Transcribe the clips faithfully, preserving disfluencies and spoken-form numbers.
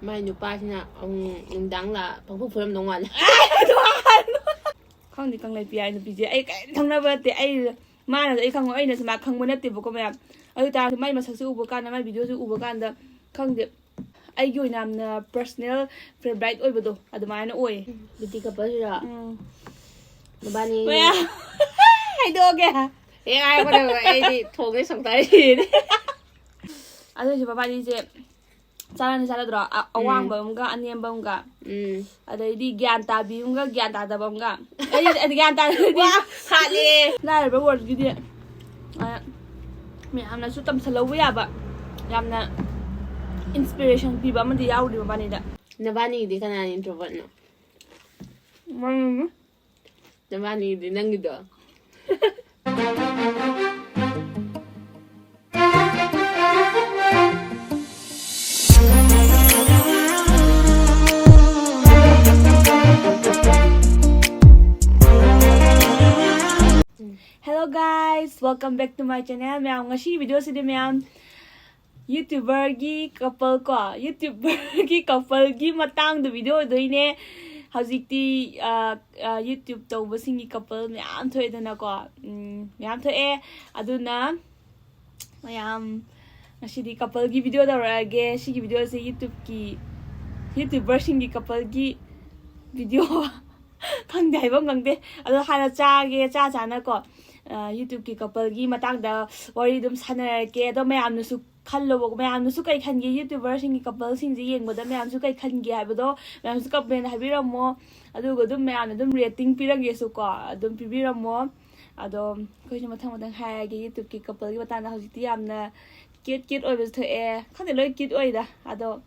ꯃꯥꯏ ꯅꯨꯄꯥꯁꯤꯅ ꯑꯃꯨꯛ ꯅꯨꯡꯗꯥꯡ ꯂꯥꯛꯑ ꯄꯪꯐꯨ ꯐꯨꯔꯝꯗꯧ ꯃꯥꯜꯂꯦ꯫ ꯈꯪꯗꯦ, ꯀꯪꯂꯩ ꯄꯤꯌꯥꯏ ꯅꯨꯄꯤꯁꯦ ꯑꯩ ꯀꯔꯤꯝ ꯈꯪꯅꯕ ꯅꯠꯇꯦ꯫ ꯑꯩ ꯃꯥꯅꯁꯨ ꯑꯩ ꯈꯪꯉꯣꯏ, ꯑꯩꯅꯁꯨ ꯃꯥ ꯈꯪꯕ ꯅꯠꯇꯦꯕꯀꯣ ꯃꯌꯥꯝ꯫ ꯑꯗꯨ ꯇꯥꯔꯁꯨ ꯃꯥꯏ ꯃꯁꯛꯁꯦ ꯎꯕ ꯀꯥꯟꯗ, ꯃꯥꯏ ꯚꯤꯗꯤꯑꯣꯁꯦ ꯎꯕ ꯀꯥꯟꯗ, ꯈꯪꯗꯦ, ꯑꯩꯒꯤ ꯑꯣꯏꯅ ꯌꯥꯝꯅ ꯄꯔꯁꯅꯦꯜ ꯐꯦꯕꯔꯥꯏꯠ ꯑꯣꯏꯕꯗꯣ ꯑꯗꯨꯃꯥꯏꯅ ꯑꯣꯏꯌꯦ꯫ ꯕꯤꯇꯤ ꯀꯄꯜꯁꯤꯔꯣ? ꯎꯝ꯫ ꯃꯕꯥꯅꯤ ꯃꯌꯥꯝ ꯍꯥꯏꯗꯣꯛꯑꯒꯦ꯫ ꯍꯦꯛ ꯍꯥꯏꯔꯛꯄꯗ ꯑꯩꯗꯤ ꯊꯣꯡꯗꯩ ꯁꯧꯇꯥꯔꯤꯅꯦ꯫ ꯑꯗꯨꯏꯁꯨ ꯃꯕꯥꯅꯤꯁꯦ ꯆꯥꯟꯅꯅꯤ ꯆꯥꯟꯅꯗ꯭ꯔꯣ? ꯑ-, ꯑꯋꯥꯡꯕ ꯑꯃꯒ ꯑꯅꯦꯝꯕ ꯑꯃꯒ, ꯎꯝ꯫ ꯑꯗꯩꯗꯤ ꯒ꯭ꯌꯥꯟ ꯇꯥꯕꯤ ꯑꯃꯒ ꯒ꯭ꯌꯥꯟ ꯇꯥꯗꯕ ꯑꯃꯒ꯫ ꯑꯩꯗꯤ, ꯑꯩꯗꯤ ꯒ꯭ꯌꯥꯟ ꯇꯥꯗꯕꯗꯤ ꯋꯥ ꯍꯥꯠꯂꯦ꯫ ꯂꯥꯏꯔꯕ ꯋꯥꯔꯜꯒꯤꯗꯤ, ꯑ, ꯃꯌꯥꯝꯅꯁꯨ ꯇꯝꯁꯜꯍꯧꯕ ꯌꯥꯕ ꯌꯥꯝꯅ ꯏꯟꯁꯄꯤꯔꯦꯁꯟ ꯄꯤꯕ ꯑꯃꯗꯤ ꯌꯥꯎꯔꯤ ꯃꯕꯥꯅꯤꯗ꯫ ꯅꯕꯥꯅꯤꯒꯤꯗꯤ ꯀꯅꯥꯅ introvertꯅꯣ? ꯎꯝ꯫ ꯅꯕꯥꯅꯤꯒꯤꯗꯤ ꯅꯪꯒꯤꯗꯣ? Hello guys, welcome back to my channel. ꯃꯌꯥꯝ, ꯉꯁꯤꯒꯤ ꯚꯤꯗꯤꯑꯣꯁꯤꯗꯤ ꯃꯌꯥꯝ YouTuberꯒꯤ couple ꯀꯣ, YouTuberꯒꯤ coupleꯒꯤ ꯃꯇꯥꯡꯗ ꯚꯤꯗꯤꯑꯣ ꯑꯣꯏꯗꯣꯏꯅꯦ꯫ ꯍꯧꯖꯤꯛꯇꯤ, ꯑ, ꯑ, YouTube ꯇꯧꯕꯁꯤꯡꯒꯤ couple ꯃꯌꯥꯝ ꯊꯣꯛꯑꯦꯗꯅꯀꯣ꯫ ꯎꯝ, ꯃꯌꯥꯝ ꯊꯣꯛꯑꯦ꯫ ꯑꯗꯨꯅ ꯃꯌꯥꯝ, ꯉꯁꯤꯗꯤ coupleꯒꯤ ꯚꯤꯗꯤꯑꯣ ꯇꯧꯔꯛꯑꯒꯦ꯫ ꯁꯤꯒꯤ ꯚꯤꯗꯤꯑꯣꯁꯦ YouTubeꯀꯤ, YouTuberꯁꯤꯡꯒꯤ coupleꯒꯤ ꯚꯤꯗꯤꯑꯣ ꯈꯪꯗꯦ, ꯍꯥꯏꯐꯝ ꯈꯪꯗꯦ꯫ ꯑꯗꯣ ꯍꯥꯟꯅ ꯆꯥꯒꯦ, ꯆꯥ ꯆꯥꯅꯀꯣ, ꯑ, YouTubeꯀꯤ coupleꯒꯤ ꯃꯇꯥꯡꯗ ꯋꯥꯔꯤ ꯑꯗꯨꯝ ꯁꯥꯟꯅꯔꯛꯀꯦ꯫ ꯑꯗꯣ ꯃꯌꯥꯝꯅꯁꯨ ꯈꯜꯂꯣꯕ, ꯃꯌꯥꯝꯅꯁꯨ ꯀꯩ ꯈꯟꯒꯦ, YouTuberꯁꯤꯡꯒꯤ coupleꯁꯤꯡꯁꯦ ꯌꯦꯡꯕꯗ ꯃꯌꯥꯝꯁꯨ ꯀꯩ ꯈꯟꯒꯦ ꯍꯥꯏꯕꯗꯣ ꯃꯌꯥꯝꯁꯨ comment ꯍꯥꯏꯕꯤꯔꯝꯃꯣ꯫ ꯑꯗꯨꯒ ꯑꯗꯨꯝ ꯃꯌꯥꯝꯅ ꯑꯗꯨꯝ rating ꯄꯤꯔꯝꯒꯦꯁꯨꯀꯣ, ꯑꯗꯨꯝ ꯄꯤꯕꯤꯔꯝꯃꯣ꯫ ꯑꯗꯣ ꯑꯩꯈꯣꯏꯁꯨ ꯃꯊꯪ ꯃꯊꯪ ꯍꯥꯏꯔꯒꯦ꯫ YouTubeꯀꯤ coupleꯒꯤ ꯃꯇꯥꯡꯗ ꯍꯧꯖꯤꯛꯇꯤ ꯌꯥꯝꯅ cute cute ꯑꯣꯏꯕꯁꯨ ꯊꯣꯛꯑꯦ꯫ ꯈꯪꯗꯦ, ꯂꯣꯏ cute ꯑꯣꯏꯗ꯫ ꯑꯗꯣ,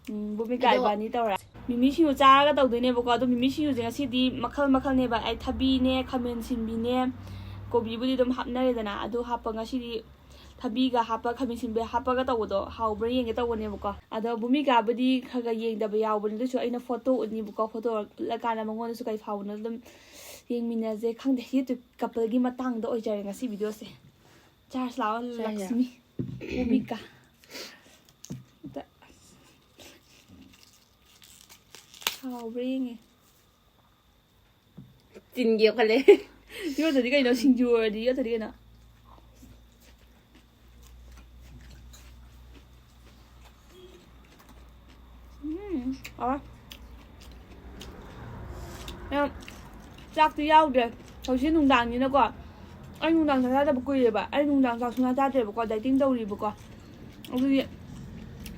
ꯎꯝ, ꯚꯨꯃꯤꯀꯥ ꯑꯗꯣ ꯏꯕꯥꯅꯤ ꯇꯧꯔꯦ꯫ ꯃꯤꯃꯤ ꯁꯤꯡꯖꯨ ꯆꯥꯔꯒ ꯇꯧꯗꯣꯏꯅꯦꯕꯀꯣ꯫ ꯑꯗꯣ ꯃꯤꯃꯤ ꯁꯤꯡꯖꯨꯁꯦ ꯉꯁꯤꯗꯤ ꯃꯈꯜ ꯃꯈꯜꯅꯦꯕ꯫ ꯑꯩ ꯊꯕꯤꯅꯦ, ꯈꯥꯃꯦꯟ ꯁꯤꯟꯕꯤꯅꯦ, ꯀꯣꯕꯤꯕꯨꯗꯤ ꯑꯗꯨꯝ ꯍꯥꯞꯅꯔꯦꯗꯅ꯫ ꯑꯗꯨ ꯍꯥꯞꯄ, ꯉꯁꯤꯗꯤ ꯊꯕꯤꯒ ꯍꯥꯞꯄ, ꯈꯥꯃꯦꯟ ꯁꯤꯟꯕꯤ ꯍꯥꯞꯄꯒ ꯇꯧꯕꯗꯣ ꯍꯥꯎꯕ꯭ꯔꯥ ꯌꯦꯡꯒꯦ ꯇꯧꯕꯅꯦꯕꯀꯣ꯫ ꯑꯗꯣ ꯚꯨꯃꯤꯀꯥꯕꯨꯗꯤ ꯈꯔ ꯈꯔ ꯌꯦꯡꯗꯕ ꯌꯥꯎꯕꯅꯦ꯫ ꯑꯗꯨꯁꯨ ꯑꯩꯅ photo ꯎꯠꯅꯤꯕꯀꯣ꯫ Photo ꯎꯠꯂꯀꯥꯟꯗ ꯃꯉꯣꯟꯗꯁꯨ ꯀꯩ ꯐꯥꯎꯕꯅꯣ ꯑꯗꯨꯝ ꯌꯦꯡꯃꯤꯟꯅꯁꯦ꯫ ꯈꯪꯗꯦ, YouTube coupleꯒꯤ ꯃꯇꯥꯡꯗ ꯑꯣꯏꯖꯔꯦ ꯉꯁꯤ ꯚꯤꯗꯤꯑꯣꯁꯦ꯫ ꯆꯥꯔꯖ ꯂꯥꯛꯑꯣ, ꯆꯥꯔꯖ ꯂꯛꯁꯃꯤ, ꯚꯨꯃꯤꯀꯥ꯫ ꯑꯝꯇ ꯍꯥꯎꯕ꯭ꯔꯥ ꯌꯦꯡꯉꯦ꯫ ꯇꯤꯟꯒꯤ ꯌꯣꯛꯈꯠꯂꯦ꯫ ꯌꯣꯠꯇꯗꯤ ꯀꯩꯅꯣ? ꯁꯤꯡꯖꯨ ꯑꯣꯏꯔꯗꯤ ꯌꯣꯠꯇꯗꯤ ꯀꯩꯅꯣ? ꯎꯝ, ꯍꯥꯎꯋꯦ꯫ ꯌꯥꯝ ꯆꯥꯛꯇꯤ ꯌꯥꯎꯗ꯭ꯔꯦ꯫ ꯍꯧꯖꯤꯛ ꯅꯨꯡꯗꯥꯡꯅꯤꯅꯀꯣ꯫ ꯑꯩ ꯅꯨꯡꯗꯥꯡ ꯆꯥꯛ ꯆꯥꯗꯕ ꯀꯨꯏꯔꯦꯕ꯫ ꯑꯩ ꯅꯨꯡꯗꯥꯡ ꯆꯥꯛ ꯁꯨꯡꯆꯥ ꯆꯥꯗ꯭ꯔꯦꯕꯀꯣ, dieting ꯇꯧꯔꯤꯕꯀꯣ꯫ ꯑꯗꯨꯒꯤ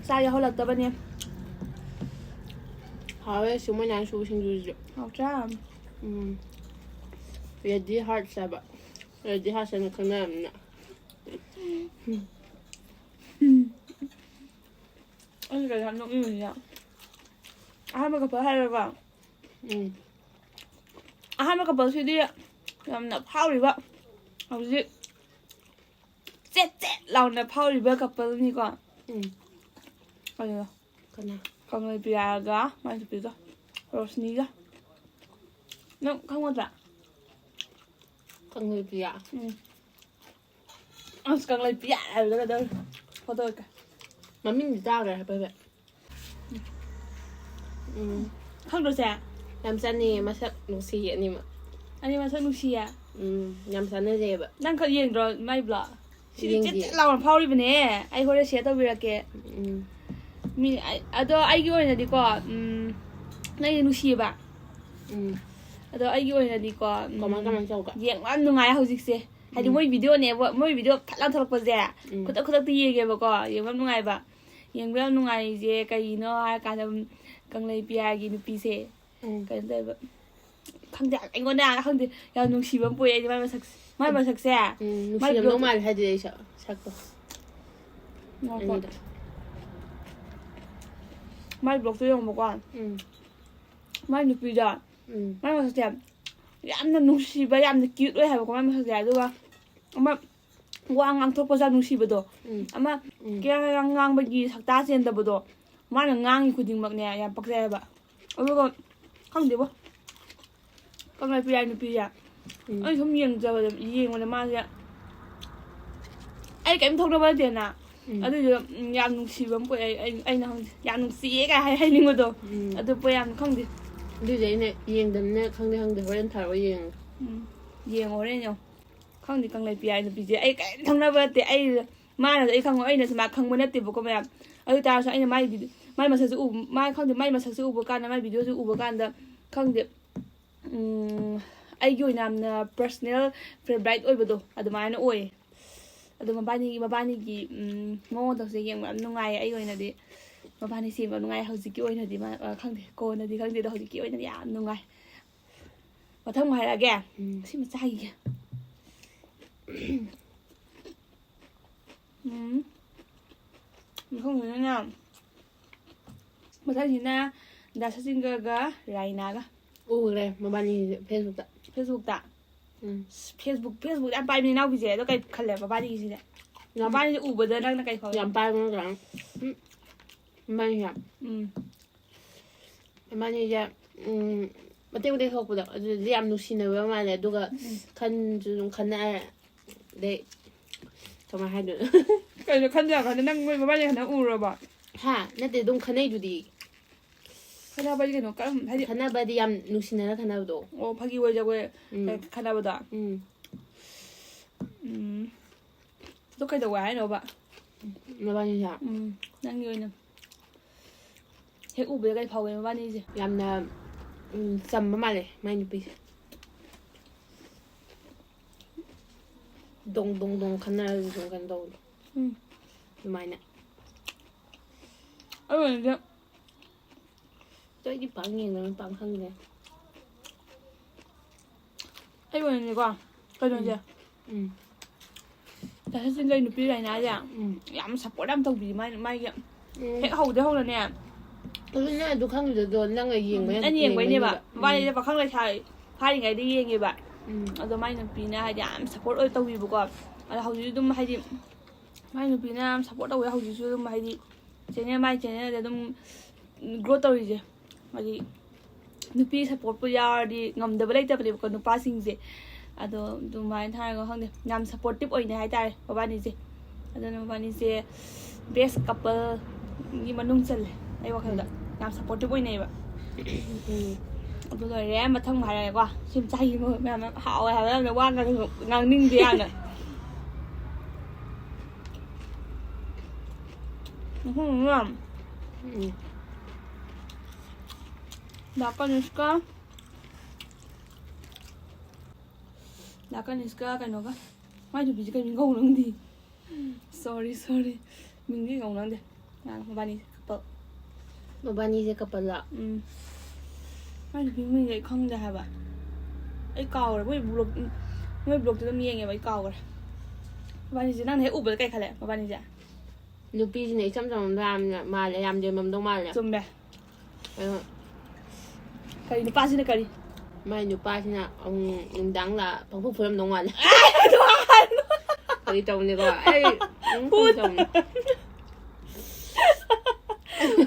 ꯆꯥ ꯌꯥꯎꯍꯜꯂꯛꯇꯕꯅꯦ꯫ ꯍꯥꯎꯋꯦ ꯑꯁꯤ ꯃꯣꯏ ꯅꯍꯥꯟ ꯁꯨꯕ ꯁꯤꯡꯖꯨꯁꯤꯁꯨ꯫ ꯍꯥꯎꯇ꯭ꯔꯥ? ꯎꯝ꯫ Ready Hearts ꯍꯥꯏꯕ꯫ Ready Hearts ꯍꯥꯏꯅ ꯈꯪꯅꯔꯕꯅꯤꯅ꯫ ꯎꯝ꯫ ꯑꯩꯅ ꯀꯩꯅꯣ ꯌꯥꯝ ꯅꯣꯛꯅꯤꯡꯉꯤꯁꯦ꯫ ꯑꯍꯥꯟꯕ couple ꯍꯥꯏꯔꯒ ꯎꯝ꯫ ꯑꯍꯥꯟꯕ coupleꯁꯤꯗꯤ ꯌꯥꯝꯅ ꯐꯥꯎꯔꯤꯕ꯫ ꯍꯧꯖꯤꯛ ꯆꯦꯠ ꯆꯦꯠ ꯂꯥꯎꯅ ꯐꯥꯎꯔꯤꯕ coupleꯅꯤꯀꯣ꯫ ꯎꯝ꯫ ꯑꯗꯨꯗꯣ꯫ ꯀꯅꯥ? ꯀꯪꯂꯩ ꯄ꯭ꯔꯤꯌꯥꯒ ꯃꯥꯏ ꯅꯨꯄꯤꯗꯣ꯫ ꯔꯣꯁꯅꯤꯒ꯫ ꯅꯪ ꯈꯪꯒꯗ꯭ꯔꯥ? ꯀꯪꯂꯩ ꯄ꯭ꯔꯤꯌꯥ? ꯎꯝ꯫ ꯑꯁ, ꯀꯪꯂꯩ ꯄ꯭ꯔꯤꯌꯥ ꯍꯥꯏꯕꯗ ꯀꯩꯗꯧꯔꯦ? Photo ꯑꯣꯏꯀꯦ꯫ ꯃꯃꯤꯡꯗꯤ ꯇꯥꯈ꯭ꯔꯦ ꯍꯥꯏꯐꯦꯠ ꯍꯥꯏꯐꯦꯠ꯫ ꯎꯝ꯫ ꯈꯪꯗ꯭ꯔꯣ ꯁꯦ? ꯌꯥꯝ ꯆꯥꯅꯤꯡꯉꯦ, ꯃꯁꯛ ꯅꯨꯡꯁꯤꯌꯦ ꯑꯅꯤꯃꯛ꯫ ꯑꯅꯤ ꯃꯁꯛ ꯅꯨꯡꯁꯤꯌꯦ? ꯎꯝ, ꯌꯥꯝ ꯆꯥꯟꯅꯖꯩꯌꯦꯕ꯫ ꯅꯪ ꯈꯛ ꯌꯦꯡꯗ꯭ꯔꯣ ꯃꯥꯏ vlog? ꯁꯤꯗꯤ ꯌꯦꯡꯗꯤꯌꯦ꯫ ꯆꯦꯠ ꯆꯦꯠ ꯂꯥꯎꯅ ꯐꯥꯎꯔꯤꯕꯅꯦ꯫ ꯑꯩ ꯍꯣꯔꯦꯟ share ꯇꯧꯕꯤꯔꯛꯀꯦ꯫ ꯎꯝ꯫ ꯃꯤ, ꯑ-, ꯑꯗꯣ ꯑꯩꯒꯤ ꯑꯣꯏꯅꯗꯤꯀꯣ, ꯎꯝ, ꯅꯪꯗꯤ ꯅꯨꯡꯁꯤꯌꯦꯕ꯫ ꯎꯝ꯫ ꯑꯗꯣ ꯑꯩꯒꯤ ꯑꯣꯏꯅꯗꯤꯀꯣ, ꯎꯝ, ꯀꯃꯥꯏ, ꯀꯃꯥꯏ ꯇꯧꯒꯦ? ꯌꯦꯡꯕ ꯌꯥꯝ ꯅꯨꯡꯉꯥꯏ ꯍꯧꯖꯤꯛꯁꯦ꯫ ꯍꯥꯏꯗꯤ ꯎꯝ꯫ ꯃꯣꯏ videoꯅꯦꯕ, ꯃꯣꯏ video ꯊꯠ ꯂꯥꯎ ꯊꯣꯛꯂꯛꯄꯁꯦ, ꯎꯝ꯫ ꯈꯨꯗꯛ ꯈꯨꯗꯛꯇ ꯌꯦꯡꯉꯦꯕꯀꯣ, ꯌꯦꯡꯕ ꯌꯥꯝ ꯅꯨꯡꯉꯥꯏꯕ꯫ ꯌꯦꯡꯕ ꯌꯥꯝ ꯅꯨꯡꯉꯥꯏꯔꯤꯁꯦ ꯀꯩꯒꯤꯅꯣ ꯍꯥꯏꯔ ꯀꯥꯟꯗ, ꯎꯝ, ꯀꯪꯂꯩ ꯄꯤꯌꯥꯒꯤ ꯅꯨꯄꯤꯁꯦ, ꯎꯝ꯫ ꯀꯩꯅꯣ ꯇꯧꯋꯦꯕ, ꯈꯪꯗꯦ, ꯑꯩꯉꯣꯟꯗ ꯈꯪꯗꯦ, ꯌꯥꯝ ꯅꯨꯡꯁꯤꯕ ꯑꯃ ꯄꯣꯛꯑꯦ ꯑꯩꯗꯤ ꯃꯥꯏ ꯃꯁꯛꯁꯦ, ꯃꯥꯏ ꯃꯁꯛꯁꯦ, ꯎꯝ, ꯃꯥꯏ ꯅꯨꯡꯁꯤꯔꯝꯗꯧ vlogꯇ-, ꯃꯥꯜꯂꯦ ꯍꯥꯏꯗꯤ ꯑꯩ ꯁꯛ-, ꯁꯛꯇꯣ꯫ ꯉꯥꯏꯈꯣ꯫ ꯑꯩꯉꯣꯟꯗ꯫ ꯃꯥꯏ vlogꯇꯣ ꯌꯦꯡꯉꯨꯕꯀꯣ꯫ ꯎꯝ꯫ ꯃꯥꯏ ꯅꯨꯄꯤꯗꯣ, ꯎꯝ꯫ ꯃꯥꯏ ꯃꯁꯛꯁꯦ ꯌꯥꯝꯅ ꯅꯨꯡꯁꯤꯕ, ꯌꯥꯝꯅ cute ꯑꯣꯏ ꯍꯥꯏꯕꯀꯣ ꯃꯥꯏ ꯃꯁꯛꯁꯦ꯫ ꯑꯗꯨꯒ ꯑꯃ ꯋꯥ ꯉꯥꯡꯊꯣꯛꯄꯁꯨ ꯌꯥꯝ ꯅꯨꯡꯁꯤꯕꯗꯣ꯫ ꯎꯝ꯫ ꯑꯃ ꯎꯝ꯫ ꯀꯌꯥ ꯉꯥꯡꯕꯒꯤ ꯁꯛꯇꯥ ꯆꯦꯟꯗꯕꯗꯣ꯫ ꯃꯥꯅ ꯉꯥꯡꯉꯤ ꯈꯨꯗꯤꯡꯃꯛꯅꯦ ꯌꯥꯝ ꯄꯛꯆꯩ ꯍꯥꯏꯕ꯫ ꯑꯗꯨꯒ ꯈꯪꯗꯦꯕꯣ꯫ ꯀꯪꯂꯩ ꯄꯤꯌꯥꯏ ꯅꯨꯄꯤꯁꯦ꯫ ꯎꯝ꯫ ꯑꯩ ꯁꯨꯝ ꯌꯦꯡꯖꯕꯗ, ꯌꯦꯡꯕꯗ ꯃꯥꯁꯦ ꯑꯩ ꯀꯔꯤꯝ ꯊꯣꯛꯅꯕ ꯅꯠꯇꯦꯅ꯫ ꯎꯝ꯫ ꯑꯗꯨꯏꯗꯣ ꯎꯝ, ꯌꯥꯝ ꯅꯨꯡꯁꯤꯕ ꯑꯃ ꯄꯣꯛꯑꯦ꯫ ꯑꯩ ꯑꯩꯅ ꯈꯪꯗꯦ, ꯌꯥꯝ ꯅꯨꯡꯁꯤꯌꯦ ꯀꯥꯏ ꯍꯥꯏ ꯍꯥꯏꯅꯤꯡꯕꯗꯣ꯫ ꯎꯝ꯫ ꯑꯗꯨ ꯄꯣꯛꯑꯦ, ꯌꯥꯝ ꯈꯪꯗꯦ꯫ ꯑꯗꯨꯏꯗꯤ ꯑꯩꯅ ꯌꯦꯡꯗꯕꯅꯤꯅ ꯈꯪꯗꯦ, ꯈꯪꯗꯦ, ꯍꯣꯔꯦꯟ ꯊꯥꯔꯛꯑꯣ ꯌꯦꯡꯉꯒꯦ꯫ ꯎꯝ, ꯌꯦꯡꯉꯣ ꯍꯣꯔꯦꯟ ꯌꯦꯡꯉꯣ꯫ ꯈꯪꯗꯦ, ꯀꯪꯂꯩ ꯄꯤꯌꯥꯏ ꯅꯨꯄꯤꯁꯦ ꯑꯩ ꯀꯔꯤꯝ ꯈꯪꯅꯕ ꯅꯠꯇꯦ꯫ ꯑꯩ ꯃꯥꯅꯁꯨ ꯑꯩ ꯈꯪꯉꯣꯏ, ꯑꯩꯅꯁꯨ ꯃꯥ ꯈꯪꯕ ꯅꯠꯇꯦꯕꯀꯣ ꯃꯌꯥꯝ꯫ ꯑꯗꯨ ꯑꯣꯏ ꯇꯥꯔꯁꯨ ꯑꯩꯅ ꯃꯥꯏ ꯚꯤꯗꯤꯑꯣ, ꯃꯥꯏ ꯃꯁꯛꯁꯦ ꯎꯕ, ꯃꯥ ꯈꯪꯗꯦ, ꯃꯥꯏ ꯃꯁꯛꯁꯦ ꯎꯕ ꯀꯥꯟꯗ, ꯃꯥꯏ ꯚꯤꯗꯤꯑꯣꯁꯦ ꯎꯕ ꯀꯥꯟꯗ ꯈꯪꯗꯦ, ꯎꯝ, ꯑꯩꯒꯤ ꯑꯣꯏꯅ ꯌꯥꯝꯅ personal favourite ꯑꯣꯏꯕꯗꯣ ꯑꯗꯨꯃꯥꯏꯅ ꯑꯣꯏꯌꯦ꯫ ꯑꯗꯣ ꯃꯕꯥꯅꯤꯒꯤ, ꯃꯕꯥꯅꯤꯒꯤ ꯎꯝ, ꯃꯑꯣꯡ ꯃꯇꯧꯁꯦ ꯌꯦꯡꯕ ꯌꯥꯝ ꯅꯨꯡꯉꯥꯏꯌꯦ꯫ ꯑꯩꯒꯤ ꯑꯣꯏꯅꯗꯤ ꯃꯕꯥꯅꯤꯁꯦ ꯌꯦꯡꯕ ꯅꯨꯡꯉꯥꯏ꯫ ꯍꯧꯖꯤꯛꯀꯤ ꯑꯣꯏꯅꯗꯤ ꯃꯥ, ꯑ, ꯈꯪꯗꯦ, ꯀꯣꯟꯅꯗꯤ ꯈꯪꯗꯦ, ꯑꯗꯣ ꯍꯧꯖꯤꯛꯀꯤ ꯑꯣꯏꯅꯗꯤ ꯌꯥꯝ ꯅꯨꯡꯉꯥꯏ꯫ ꯃꯊꯪ ꯑꯃꯨꯛ ꯍꯥꯏꯔꯛꯑꯒꯦ꯫ ꯎꯝ꯫ ꯁꯤ ꯃꯆꯥꯒꯤꯒꯦ꯫ ꯎꯝ꯫ ꯃꯊꯪꯁꯤꯅꯅꯦ, ꯃꯊꯪꯁꯤꯅ ꯗꯥ ꯁꯆꯤꯟꯒꯒ ꯔꯥꯏꯅꯥꯒ꯫ ꯎꯈ꯭ꯔꯦ ꯃꯕꯥꯅꯤꯁꯦ Facebookꯇ꯫ Facebookꯇ꯫ ꯎꯝ꯫ Facebook, Facebook ꯌꯥꯝ ꯄꯥꯏꯕꯅꯦ ꯏꯅꯥꯎꯄꯤꯁꯦ꯫ ꯑꯗꯣ ꯀꯩ ꯈꯜꯂꯦ ꯃꯕꯥꯅꯤꯒꯤꯁꯤꯗꯤ? ꯌꯥꯝ, ꯃꯕꯥꯅꯤꯁꯦ ꯎꯕꯗ ꯅꯪꯅ ꯀꯩ ꯐꯥꯎꯏ? ꯌꯥꯝ ꯄꯥꯏꯕ ꯅꯠꯇ꯭ꯔꯥ? ꯎꯝ꯫ ꯃꯕꯥꯅꯤꯁꯦ, ꯎꯝ꯫ ꯃꯕꯥꯅꯤꯁꯦ, ꯎꯝ, ꯃꯇꯦꯛ ꯃꯇꯦꯛ ꯊꯣꯛꯄꯗꯣ ꯑꯗꯨꯗꯤ ꯌꯥꯝ ꯅꯨꯡꯁꯤꯅꯕ ꯃꯥꯜꯂꯦ꯫ ꯑꯗꯨꯒ ꯎꯝ꯫ ꯈꯟꯁꯨ ꯑꯗꯨꯝ ꯈꯟꯅꯔꯦ꯫ ꯑꯗꯩ ꯀꯃꯥꯏ ꯍꯥꯏꯗꯣꯏꯅꯣ? ꯀꯩꯅꯣ ꯈꯟꯗꯦ ꯌꯥꯝ ꯈꯟꯗꯦ? ꯅꯪ ꯃꯣꯏ ꯃꯕꯥꯅꯤ ꯈꯟꯅ ꯎꯔꯕ? ꯍꯥ? ꯅꯠꯇꯦ, ꯑꯗꯨꯝ ꯈꯟꯅꯩꯗꯨꯗꯤ꯫ ꯈꯟꯅꯕꯗꯤ ꯀꯩꯅꯣ ꯀꯔꯝ, ꯍꯥꯏꯗꯤ? ꯈꯟꯅꯕꯗꯤ ꯌꯥꯝ ꯅꯨꯡꯁꯤꯅꯔ ꯈꯟꯅꯕꯗꯣ꯫ ꯑꯣ, ꯐꯥꯒꯤ ꯑꯣꯏ ꯖꯒꯣꯏ ꯎꯝ꯫ ꯈꯟꯅꯕꯗꯣ? ꯎꯝ꯫ ꯎꯝ꯫ ꯑꯗꯨ ꯀꯩꯗꯧꯋꯦ ꯍꯥꯏꯅꯣꯕ? ꯃꯕꯥꯅꯤꯁꯦ꯫ ꯎꯝ, ꯅꯪꯒꯤ ꯑꯣꯏꯅ ꯍꯦꯛ ꯎꯕꯗ ꯀꯩ ꯐꯥꯎꯒꯦ ꯃꯕꯥꯅꯤꯁꯦ? ꯌꯥꯝꯅ, ꯎꯝ, ꯆꯝꯕ ꯃꯥꯜꯂꯦ ꯃꯥꯏ ꯅꯨꯄꯤꯁꯦ꯫ ꯗꯣꯡ ꯗꯣꯡ ꯗꯣꯡ ꯈꯟꯅꯔꯁꯨ ꯑꯗꯨꯝ ꯀꯩꯅꯣ ꯇꯧꯕꯗꯣ꯫ ꯎꯝ꯫ ꯑꯗꯨꯃꯥꯏꯅ꯫ ꯑꯩ ꯑꯣꯏꯅꯗꯤ ꯑꯗꯣ ꯑꯩꯗꯤ ꯄꯥꯛ ꯌꯦꯡꯗꯕꯅꯤꯅ ꯄꯥꯛ ꯈꯪꯗꯦ꯫ ꯑꯩ ꯑꯣꯏꯅꯗꯤꯀꯣ ꯀꯩꯅꯣꯁꯦ, ꯎꯝ꯫ ꯗꯥ ꯁꯆꯤꯟꯒꯤ ꯅꯨꯄꯤ ꯔꯥꯏꯅꯥꯁꯦ ꯎꯝ꯫ ꯌꯥꯝ support ꯌꯥꯝ ꯇꯧꯕꯤ ꯃꯥꯏ, ꯃꯥꯏꯒꯤ ꯎꯝ꯫ ꯍꯦꯛ ꯍꯧꯗꯤ ꯍꯧꯅꯅꯦ꯫ ꯑꯗꯨ ꯅꯪ ꯑꯗꯨ ꯈꯪꯉꯤꯗꯣ ꯑꯗꯣ ꯅꯪ ꯌꯦꯡꯕ ꯌꯥꯝ ꯑꯩꯅ ꯌꯦꯡꯕꯩꯅꯦꯕ꯫ ꯌꯦꯡꯕꯩꯅꯦꯕ꯫ ꯃꯕꯥꯅꯤꯁꯦ ꯄꯥꯈꯪ ꯂꯩꯁꯥ ꯐꯥꯔꯤꯉꯩꯗ ꯌꯦꯡꯉꯦꯕ꯫ ꯎꯝ꯫ ꯑꯗꯣ ꯃꯥꯏ ꯅꯨꯄꯤꯅ ꯍꯥꯏꯗꯤ ꯌꯥꯝ support ꯑꯣꯏ ꯇꯧꯕꯤꯕꯀꯣ꯫ ꯑꯗꯣ ꯍꯧꯖꯤꯛ ꯑꯗꯨꯝ ꯍꯥꯏꯗꯤ ꯃꯥꯏ ꯅꯨꯄꯤꯅ ꯌꯥꯝ support ꯇꯧꯋꯦ꯫ ꯍꯧꯖꯤꯛꯁꯨ ꯑꯗꯨꯝ ꯍꯥꯏꯗꯤ channel, ꯃꯥꯏ channelꯁꯦ ꯑꯗꯨꯝ grow ꯇꯧꯔꯤꯁꯦ꯫ ꯍꯥꯏꯗꯤ ꯅꯨꯄꯤ supportꯄꯨ ꯌꯥꯎꯔꯗꯤ ꯉꯝꯗꯕ ꯂꯩꯇꯕꯅꯦꯕꯀꯣ ꯅꯨꯄꯥꯁꯤꯡꯁꯦ꯫ ꯑꯗꯣ ꯑꯗꯨꯃꯥꯏꯅ ꯍꯥꯏꯔꯒ ꯈꯪꯗꯦ, ꯌꯥꯝ supportive ꯑꯣꯏꯅ ꯍꯥꯏꯇꯥꯔꯦ ꯃꯕꯥꯅꯤꯁꯦ꯫ ꯑꯗꯨꯅ ꯃꯕꯥꯅꯤꯁꯦ best coupleꯒꯤ ꯃꯅꯨꯡ ꯆꯜꯂꯦ ꯑꯩ ꯋꯥꯈꯜꯗ꯫ ꯌꯥꯝ supportive ꯑꯣꯏꯅꯩꯌꯦꯕ꯫ ꯎꯝ ꯑꯗꯨ ꯂꯣꯏꯔꯦ, ꯃꯊꯪ ꯍꯥꯏꯔꯒꯦꯀꯣ꯫ ꯁꯤ ꯃꯆꯥꯒꯤ ꯃꯌꯥꯝ ꯍꯥꯎꯋꯦ ꯍꯥꯏꯕ ꯌꯥꯝꯅ ꯋꯥ ꯉꯥꯡ- ꯉꯥꯡꯅꯤꯡꯗꯦ ꯌꯥꯝꯅ꯫ ꯎꯝ ꯎꯝ ꯗꯥ ꯀꯅꯤꯁꯀ ꯗꯥ ꯀꯅꯤꯁꯀ ꯀꯩꯅꯣꯒ ꯃꯥꯏ ꯅꯨꯄꯤꯁꯦ ꯀꯩ ꯃꯤꯡ ꯀꯧꯕꯅꯣ ꯈꯪꯗꯦ꯫ Sorry, sorry. ꯃꯤꯡꯗꯤ ꯀꯩ ꯀꯧꯕꯅꯣ ꯈꯪꯗꯦ꯫ ꯃꯥ ꯃꯕꯥꯅꯤ couple꯫ ꯃꯕꯥꯅꯤꯁꯦ coupleꯂ? ꯎꯝ ꯃꯥꯏ ꯅꯨꯄꯤ ꯃꯃꯤꯡꯁꯦ ꯑꯩ ꯈꯪꯗꯦ ꯍꯥꯏꯕ꯫ ꯑꯩ ꯀꯥꯎꯈ꯭ꯔꯦ꯫ ꯃꯣꯏ vlog, ꯃꯣꯏ vlogꯇ ꯑꯗꯨꯝ ꯌꯦꯡꯉꯦꯕ꯫ ꯑꯩ ꯀꯥꯎꯈ꯭ꯔꯦ꯫ ꯃꯕꯥꯅꯤꯁꯦ ꯅꯪꯅ ꯍꯦꯛ ꯎꯕꯗ ꯀꯩ ꯈꯜꯂꯦ ꯃꯕꯥꯅꯤꯁꯦ? ꯅꯨꯄꯤꯁꯤꯅ ꯏꯆꯝ ꯆꯝꯕ ꯌꯥꯝꯅ ꯃꯥꯜꯂꯦ, ꯌꯥꯝ ꯂꯦꯝꯃꯝꯗꯧ ꯃꯥꯜꯂꯦ꯫ ꯆꯨꯝꯃꯦ꯫ ꯑꯗꯣ ꯀꯔꯤ ꯅꯨꯄꯥꯁꯤꯅ ꯀꯔꯤ? ꯃꯥꯏ ꯅꯨꯄꯥꯁꯤꯅ ꯑꯃꯨꯛ ꯅꯨꯡꯗꯥꯡ ꯂꯥꯛ ꯄꯪꯐꯨ ꯐꯨꯔꯝꯗꯧ ꯃꯥꯜꯂꯦ꯫ ꯀꯔꯤ ꯇꯧꯅꯤꯀꯣ? ꯑꯩ ꯎꯝ, ꯀꯔꯤ ꯇꯧꯅꯤ?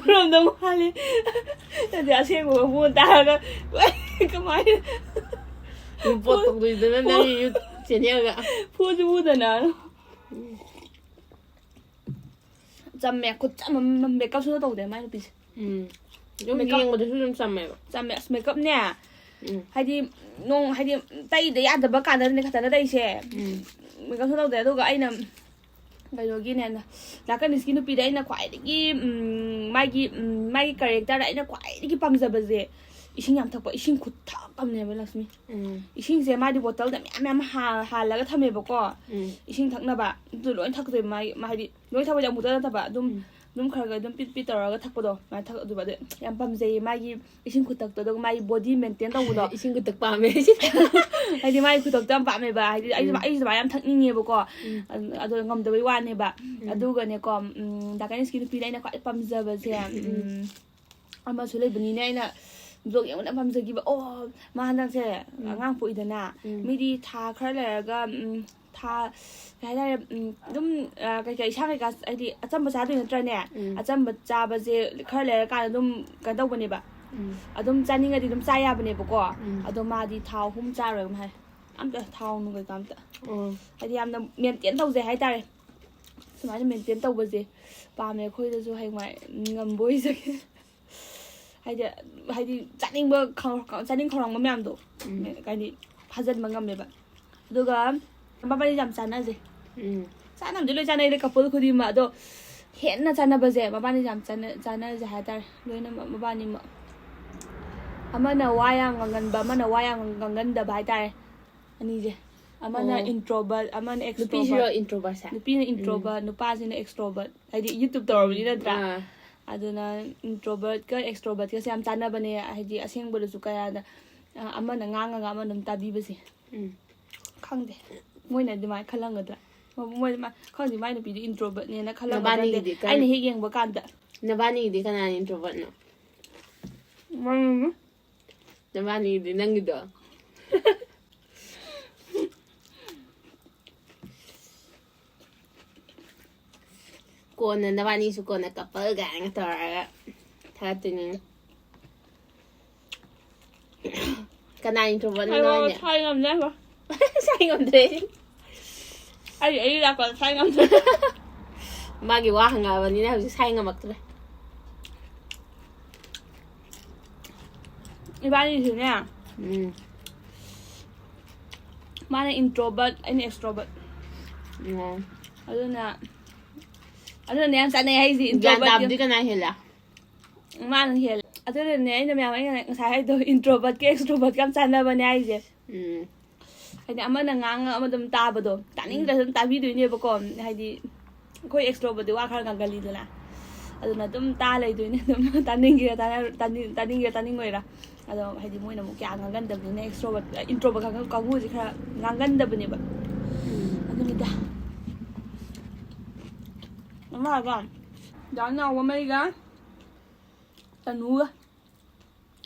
ꯐꯨꯔꯝꯗꯧ ꯃꯥꯜꯂꯦ꯫ ꯅꯠꯇꯦ, ꯑꯁꯦꯡꯕ ꯃꯄꯨ ꯇꯥꯔꯒ ꯀꯃꯥꯏꯅ Report ꯇꯧꯗꯣꯏꯗꯅ ꯅꯪꯒꯤ YouTube channelꯒ꯫ ꯐꯨꯁꯨ ꯐꯨꯗꯅ꯫ ꯆꯝꯃꯦ, ꯈꯨꯠ ꯆꯝ ꯑꯃ, makeupꯁꯨ ꯇꯧꯗꯦ ꯃꯥꯏ ꯅꯨꯄꯤꯁꯦ꯫ ꯎꯝ ꯑꯗꯨꯝ Makeup ꯌꯦꯡꯕꯗꯁꯨ ꯑꯗꯨꯝ ꯆꯝꯃꯦꯕ꯫ ꯆꯝꯃꯦ꯫ ꯑꯁ, makeupꯅꯦ, ꯎꯝ ꯍꯥꯏꯗꯤ ꯅꯣꯡ, ꯍꯥꯏꯗꯤ ꯇꯩꯗ ꯌꯥꯗꯕ ꯀꯥꯟꯗꯅꯦ ꯈꯛꯇꯅ ꯇꯩꯁꯦ꯫ ꯎꯝ Makeupꯁꯨ ꯇꯧꯗꯦ꯫ ꯑꯗꯨꯒ ꯑꯩꯅ ꯀꯩꯅꯣꯒꯤꯅꯦ, ꯅꯥꯀꯟ ꯏꯁꯀꯤ ꯅꯨꯄꯤꯗ ꯑꯩꯅ ꯈ꯭ꯋꯥꯏꯗꯒꯤ ꯎꯝ, ꯃꯥꯒꯤ ꯎꯝ, ꯃꯥꯒꯤ characterꯗ ꯑꯩꯅ ꯈ꯭ꯋꯥꯏꯗꯒꯤ ꯄꯥꯝꯖꯕꯁꯦ ꯏꯁꯤꯡ ꯌꯥꯝ ꯊꯛꯄ, ꯏꯁꯤꯡ ꯈꯨꯊꯛ ꯑꯃꯅꯦꯕ ꯂꯛꯁꯃꯤ꯫ ꯎꯝ ꯏꯁꯤꯡꯁꯦ ꯃꯥꯗꯤ bottleꯗ ꯃꯌꯥꯝ ꯃꯌꯥꯝ ꯍꯥ- ꯍꯥꯜꯂꯒ ꯊꯝꯃꯦꯕꯀꯣ꯫ ꯎꯝ ꯏꯁꯤꯡ ꯊꯛꯅꯕ ꯑꯗꯨ ꯂꯣꯏ ꯊꯛꯇꯣꯏꯕ꯫ ꯃꯥꯒꯤ ꯃꯥ- ꯍꯥꯏꯗꯤ ꯂꯣꯏ ꯊꯛꯄꯗꯤ ꯑꯃꯨꯛꯇ ꯅꯠꯇꯕ, ꯑꯗꯨꯝ ꯎꯝ꯫ ꯑꯗꯨꯝ ꯈꯔ ꯈꯔ ꯑꯗꯨꯝ ꯄꯤꯠ ꯄꯤꯠ ꯇꯧꯔꯒ ꯊꯛꯄꯗꯣ ꯑꯗꯨꯃꯥꯏꯅ ꯊꯛ- ꯑꯗꯨꯕ ꯑꯗꯨ ꯌꯥꯝ ꯄꯥꯝꯖꯩꯌꯦ ꯃꯥꯒꯤ ꯏꯁꯤꯡ ꯈꯨꯊꯛꯇꯣ, ꯑꯗꯨꯒ ꯃꯥꯒꯤ body maintain ꯇꯧꯕꯗꯣ꯫ ꯏꯁꯤꯡ ꯈꯨꯊꯛ ꯄꯥꯝꯃꯦ꯫ ꯍꯥꯏꯗꯤ ꯃꯥꯒꯤ ꯈꯨꯊꯛꯇꯣ ꯌꯥꯝ ꯄꯥꯝꯃꯦꯕ꯫ ꯍꯥꯏꯗꯤ ꯑꯩꯁꯨ ꯎꯝ꯫ ꯑꯩꯁꯨ ꯑꯗꯨꯃꯥꯏꯅ ꯌꯥꯝ ꯊꯛꯅꯤꯡꯉꯦꯕꯀꯣ꯫ ꯎꯝ꯫ ꯑꯗꯨ- ꯑꯗꯣ ꯉꯝꯗꯕꯩ ꯋꯥꯅꯦꯕ꯫ ꯎꯝ꯫ ꯑꯗꯨꯒꯅꯦꯀꯣ ꯎꯝ, ꯗꯥ ꯀꯅꯤꯁꯀꯤ ꯅꯨꯄꯤꯅ ꯑꯩꯅ ꯈ꯭ꯋꯥꯏ ꯄꯥꯝꯖꯕꯁꯦ ꯎꯝ, ꯑꯃꯁꯨ ꯂꯩꯕꯅꯤꯅꯦ, ꯑꯩꯅ vlog ꯌꯦꯡꯕꯗ ꯌꯥꯝ ꯄꯥꯝꯖꯈꯤꯕ꯫ ꯑꯣ, ꯃꯥ ꯍꯟꯗꯛꯁꯦ ꯎꯝ꯫ ꯑꯉꯥꯡ ꯄꯣꯛꯏꯗꯅ꯫ ꯎꯝ꯫ ꯃꯤꯗꯤ ꯊꯥ ꯈꯔ ꯂꯩꯔꯒ ꯎꯝ, ꯊꯥ ꯀꯩ ꯍꯥꯏꯇꯥꯔꯦ, ꯎꯝ, ꯑꯗꯨꯝ ꯑ, ꯀꯩꯀꯩ ꯏꯁꯥ ꯀꯩꯀꯥ ꯍꯥꯏꯗꯤ ꯑꯆꯝꯕ ꯆꯥꯗꯣꯏ ꯅꯠꯇ꯭ꯔꯅꯦ? ꯎꯝ꯫ ꯑꯆꯝꯕ ꯆꯥꯕꯁꯦ ꯈꯔ ꯂꯩꯔꯀꯥꯟꯗ ꯑꯗꯨꯝ ꯀꯩꯅꯣ ꯇꯧꯕꯅꯦꯕ꯫ ꯎꯝ꯫ ꯑꯗꯨꯝ ꯆꯥꯅꯤꯡꯉꯗꯤ ꯑꯗꯨꯝ ꯆꯥ ꯌꯥꯕꯅꯦꯕꯀꯣ꯫ ꯎꯝ꯫ ꯑꯗꯣ ꯃꯥꯗꯤ ꯊꯥꯎ ꯑꯍꯨꯝ ꯆꯥꯔꯣꯏ ꯑꯗꯨꯝ ꯍꯥꯏ꯫ ꯑꯝꯇ ꯊꯥꯎ ꯅꯨꯡ ꯀꯩꯀꯥ ꯑꯝꯇ꯫ ꯑꯣ꯫ ꯍꯥꯏꯗꯤ ꯌꯥꯝꯅ maintain ꯇꯧꯖꯩ ꯍꯥꯏꯇꯥꯔꯦ꯫ ꯁꯨꯃꯥꯏꯅ ꯃꯦꯟꯇꯦꯟ ꯇꯧꯕꯁꯦ ꯄꯥꯝꯃꯦ꯫ ꯑꯩꯈꯣꯏꯗꯁꯨ ꯍꯌꯦꯡꯋꯥꯏ ꯉꯝꯕ ꯑꯣꯏꯖꯒꯦ꯫ ꯍꯥꯏꯗꯤ ꯍꯥꯏꯗꯤ ꯆꯥꯅꯤꯡꯕ ꯈꯧ- ꯆꯥꯅꯤꯡ ꯈꯧꯔꯥꯡꯕ ꯃꯌꯥꯝꯗꯣ, ꯎꯝ. ꯍꯥꯏꯗꯤ ꯐꯥꯖꯤꯟꯕ ꯉꯝꯃꯦꯕ꯫ ꯑꯗꯨꯒ ꯃꯕꯥꯅꯤ ꯌꯥꯝ ꯆꯥꯟꯅꯖꯩ꯫ ꯎꯝ. ꯆꯥꯟꯅꯕꯗꯤ ꯂꯣꯏ ꯆꯥꯟꯅꯩꯗ, ꯀꯄꯜ ꯈꯨꯗꯤꯡꯃꯛ꯫ ꯑꯗꯣ ꯍꯦꯟꯅ ꯆꯥꯟꯅꯕꯁꯦ ꯃꯕꯥꯅꯤ ꯌꯥꯝ ꯆꯥꯟꯅ- ꯆꯥꯟꯅꯖꯩ ꯍꯥꯏꯇꯥꯔꯦ, ꯂꯣꯏꯅꯃꯛ ꯃꯕꯥꯅꯤꯃꯛ꯫ ꯑꯃꯅ ꯋꯥ ꯌꯥꯝ ꯉꯥꯡꯒꯟꯕ, ꯑꯃꯅ ꯋꯥ ꯌꯥꯝ ꯉꯥꯡꯒꯟꯗꯕ ꯍꯥꯏꯇꯥꯔꯦ, ꯑꯅꯤꯁꯦ꯫ ꯑꯃꯅ ꯑꯣ. introvert, ꯑꯃꯅ ꯅꯨꯄꯤꯁꯤꯔꯣ extrovert꯫ introvertꯁꯦ? ꯅꯨꯄꯤꯅ introvert, ꯅꯨꯄꯥꯁꯤꯅ extrovert꯫ ꯍꯥꯏꯗꯤ YouTube ꯇꯧꯔꯕꯅꯤ ꯅꯠꯇ꯭ꯔꯥ? ꯑꯥ. ꯑꯗꯨꯅ introvertꯀ extrovertꯀꯁꯦ ꯌꯥꯝ ꯆꯥꯟꯅꯕꯅꯦ꯫ ꯍꯥꯏꯗꯤ ꯑꯁꯦꯡꯕꯗꯁꯨ ꯀꯌꯥꯗ, ꯑ, ꯑꯃꯅ ꯉꯥꯡꯉꯒ ꯑꯃꯅ ꯑꯗꯨꯝ ꯇꯥꯕꯤꯕꯁꯦ꯫ ꯎꯝ. ꯈꯪꯗꯦ, ꯃꯣꯏꯅ ꯑꯗꯨꯃꯥꯏꯅ ꯈꯜꯂꯝꯒꯗ꯭ꯔꯥ? ꯃꯣꯏ ꯃꯥ- ꯈꯪꯗꯦ, ꯃꯥꯏ ꯅꯨꯄꯤꯗꯤ introvertꯅꯦꯅ ꯈꯜꯂꯝꯒꯗ꯭ꯔꯥ? ꯅꯕꯥꯅꯤꯒꯤꯗꯤ ꯀꯔꯝ- ꯑꯩꯅ ꯍꯦꯛ ꯌꯦꯡꯕ ꯀꯥꯟꯗ ꯅꯕꯥꯅꯤꯒꯤꯗꯤ ꯀꯅꯥꯅ introvertꯅꯣ? ꯎꯝ, ꯅꯕꯥꯅꯤꯒꯤꯗꯤ ꯅꯪꯒꯤꯗꯣ? ꯀꯣꯟꯅ ꯅꯕꯥꯅꯤꯁꯨ ꯀꯣꯟꯅ couple ꯀꯥꯏꯅ ꯇꯧꯔꯒ ꯊꯥꯒꯠꯇꯣꯏꯅꯤ꯫ ꯀꯅꯥ introvertꯅꯣ ꯑꯩ ꯅꯣꯏꯅꯦ? ꯁꯥꯏ ꯉꯝꯗꯦ ꯍꯥꯏꯕ꯫ ꯁꯥꯏ ꯉꯝꯗ꯭ꯔꯦ꯫ ꯑꯩ ꯑꯩ ꯂꯥꯛꯄꯗ ꯁꯥꯏ ꯉꯝꯗ꯭ꯔꯦ꯫ ꯃꯥꯒꯤ ꯋꯥ ꯍꯪꯉꯛꯑꯕꯅꯤꯅ ꯍꯧꯖꯤꯛ ꯁꯥꯏ ꯉꯝꯃꯛꯇ꯭ꯔꯦ꯫ ꯏꯕꯥꯅꯤꯁꯨꯅꯦ, ꯎꯝ. ꯃꯥꯅ introvert, ꯑꯩꯅ extrovert꯫ ꯑꯣ. ꯑꯗꯨꯅ ꯑꯗꯨꯅꯅꯦ ꯌꯥꯝ ꯆꯥꯟꯅꯩ ꯍꯥꯏꯁꯦ, ꯒ꯭ꯌꯥꯟ introvert꯫ ꯇꯥꯕꯗꯤ ꯀꯅꯥ ꯍꯦꯜꯂꯦ? ꯃꯥꯅ ꯍꯦꯜꯂꯦ꯫ ꯑꯗꯨꯅꯅꯦ ꯑꯩꯅ ꯃꯌꯥꯝ, ꯑꯩꯅ ꯉꯁꯥꯏ ꯍꯥꯏꯗꯣ, introvertꯀ extrovertꯀ ꯌꯥꯝ ꯆꯥꯟꯅꯕꯅꯦ ꯍꯥꯏꯁꯦ꯫ ꯎꯝ. ꯍꯥꯏꯗꯤ ꯑꯃꯅ ꯉꯥꯡꯉ ꯑꯃ ꯑꯗꯨꯝ ꯇꯥꯕꯗꯣ, ꯇꯥꯅꯤꯡꯗ꯭ꯔꯁꯨ ꯑꯗꯨꯝ ꯇꯥꯕꯤꯗꯣꯏꯅꯦꯕꯀꯣ꯫ ꯍꯥꯏꯗꯤ ꯑꯩꯈꯣꯏ extrovertꯗꯤ ꯋꯥ ꯈꯔ ꯉꯥꯡꯒꯜꯂꯤꯗꯅ, ꯑꯗꯨꯅ ꯑꯗꯨꯝ ꯇꯥ ꯂꯩꯗꯣꯏꯅꯦ꯫ ꯑꯗꯨꯝ ꯇꯥꯅꯤꯡꯒꯦꯔꯥ ꯇꯥꯅ- ꯇꯥꯅꯤꯡ- ꯇꯥꯅꯤꯡꯒꯦꯔꯥ ꯇꯥꯅꯤꯡꯉꯣꯏꯔꯥ꯫ ꯑꯗꯣ ꯍꯥꯏꯗꯤ ꯃꯣꯏꯅ ꯑꯃꯨꯛ ꯀꯌꯥ ꯉꯥꯡꯒꯟꯗꯕꯅꯤꯅ, extrovert, introvert ꯀꯥꯡꯕꯨ- ꯀꯥꯡꯕꯨꯁꯦ ꯈꯔ ꯉꯥꯡꯒꯟꯗꯕꯅꯦꯕ꯫ ꯑꯗꯨꯅꯤꯗ꯫ ꯑꯃꯒ ꯗꯥ ꯅꯥꯎꯕꯃꯩꯒ ꯇꯅꯨꯒ꯫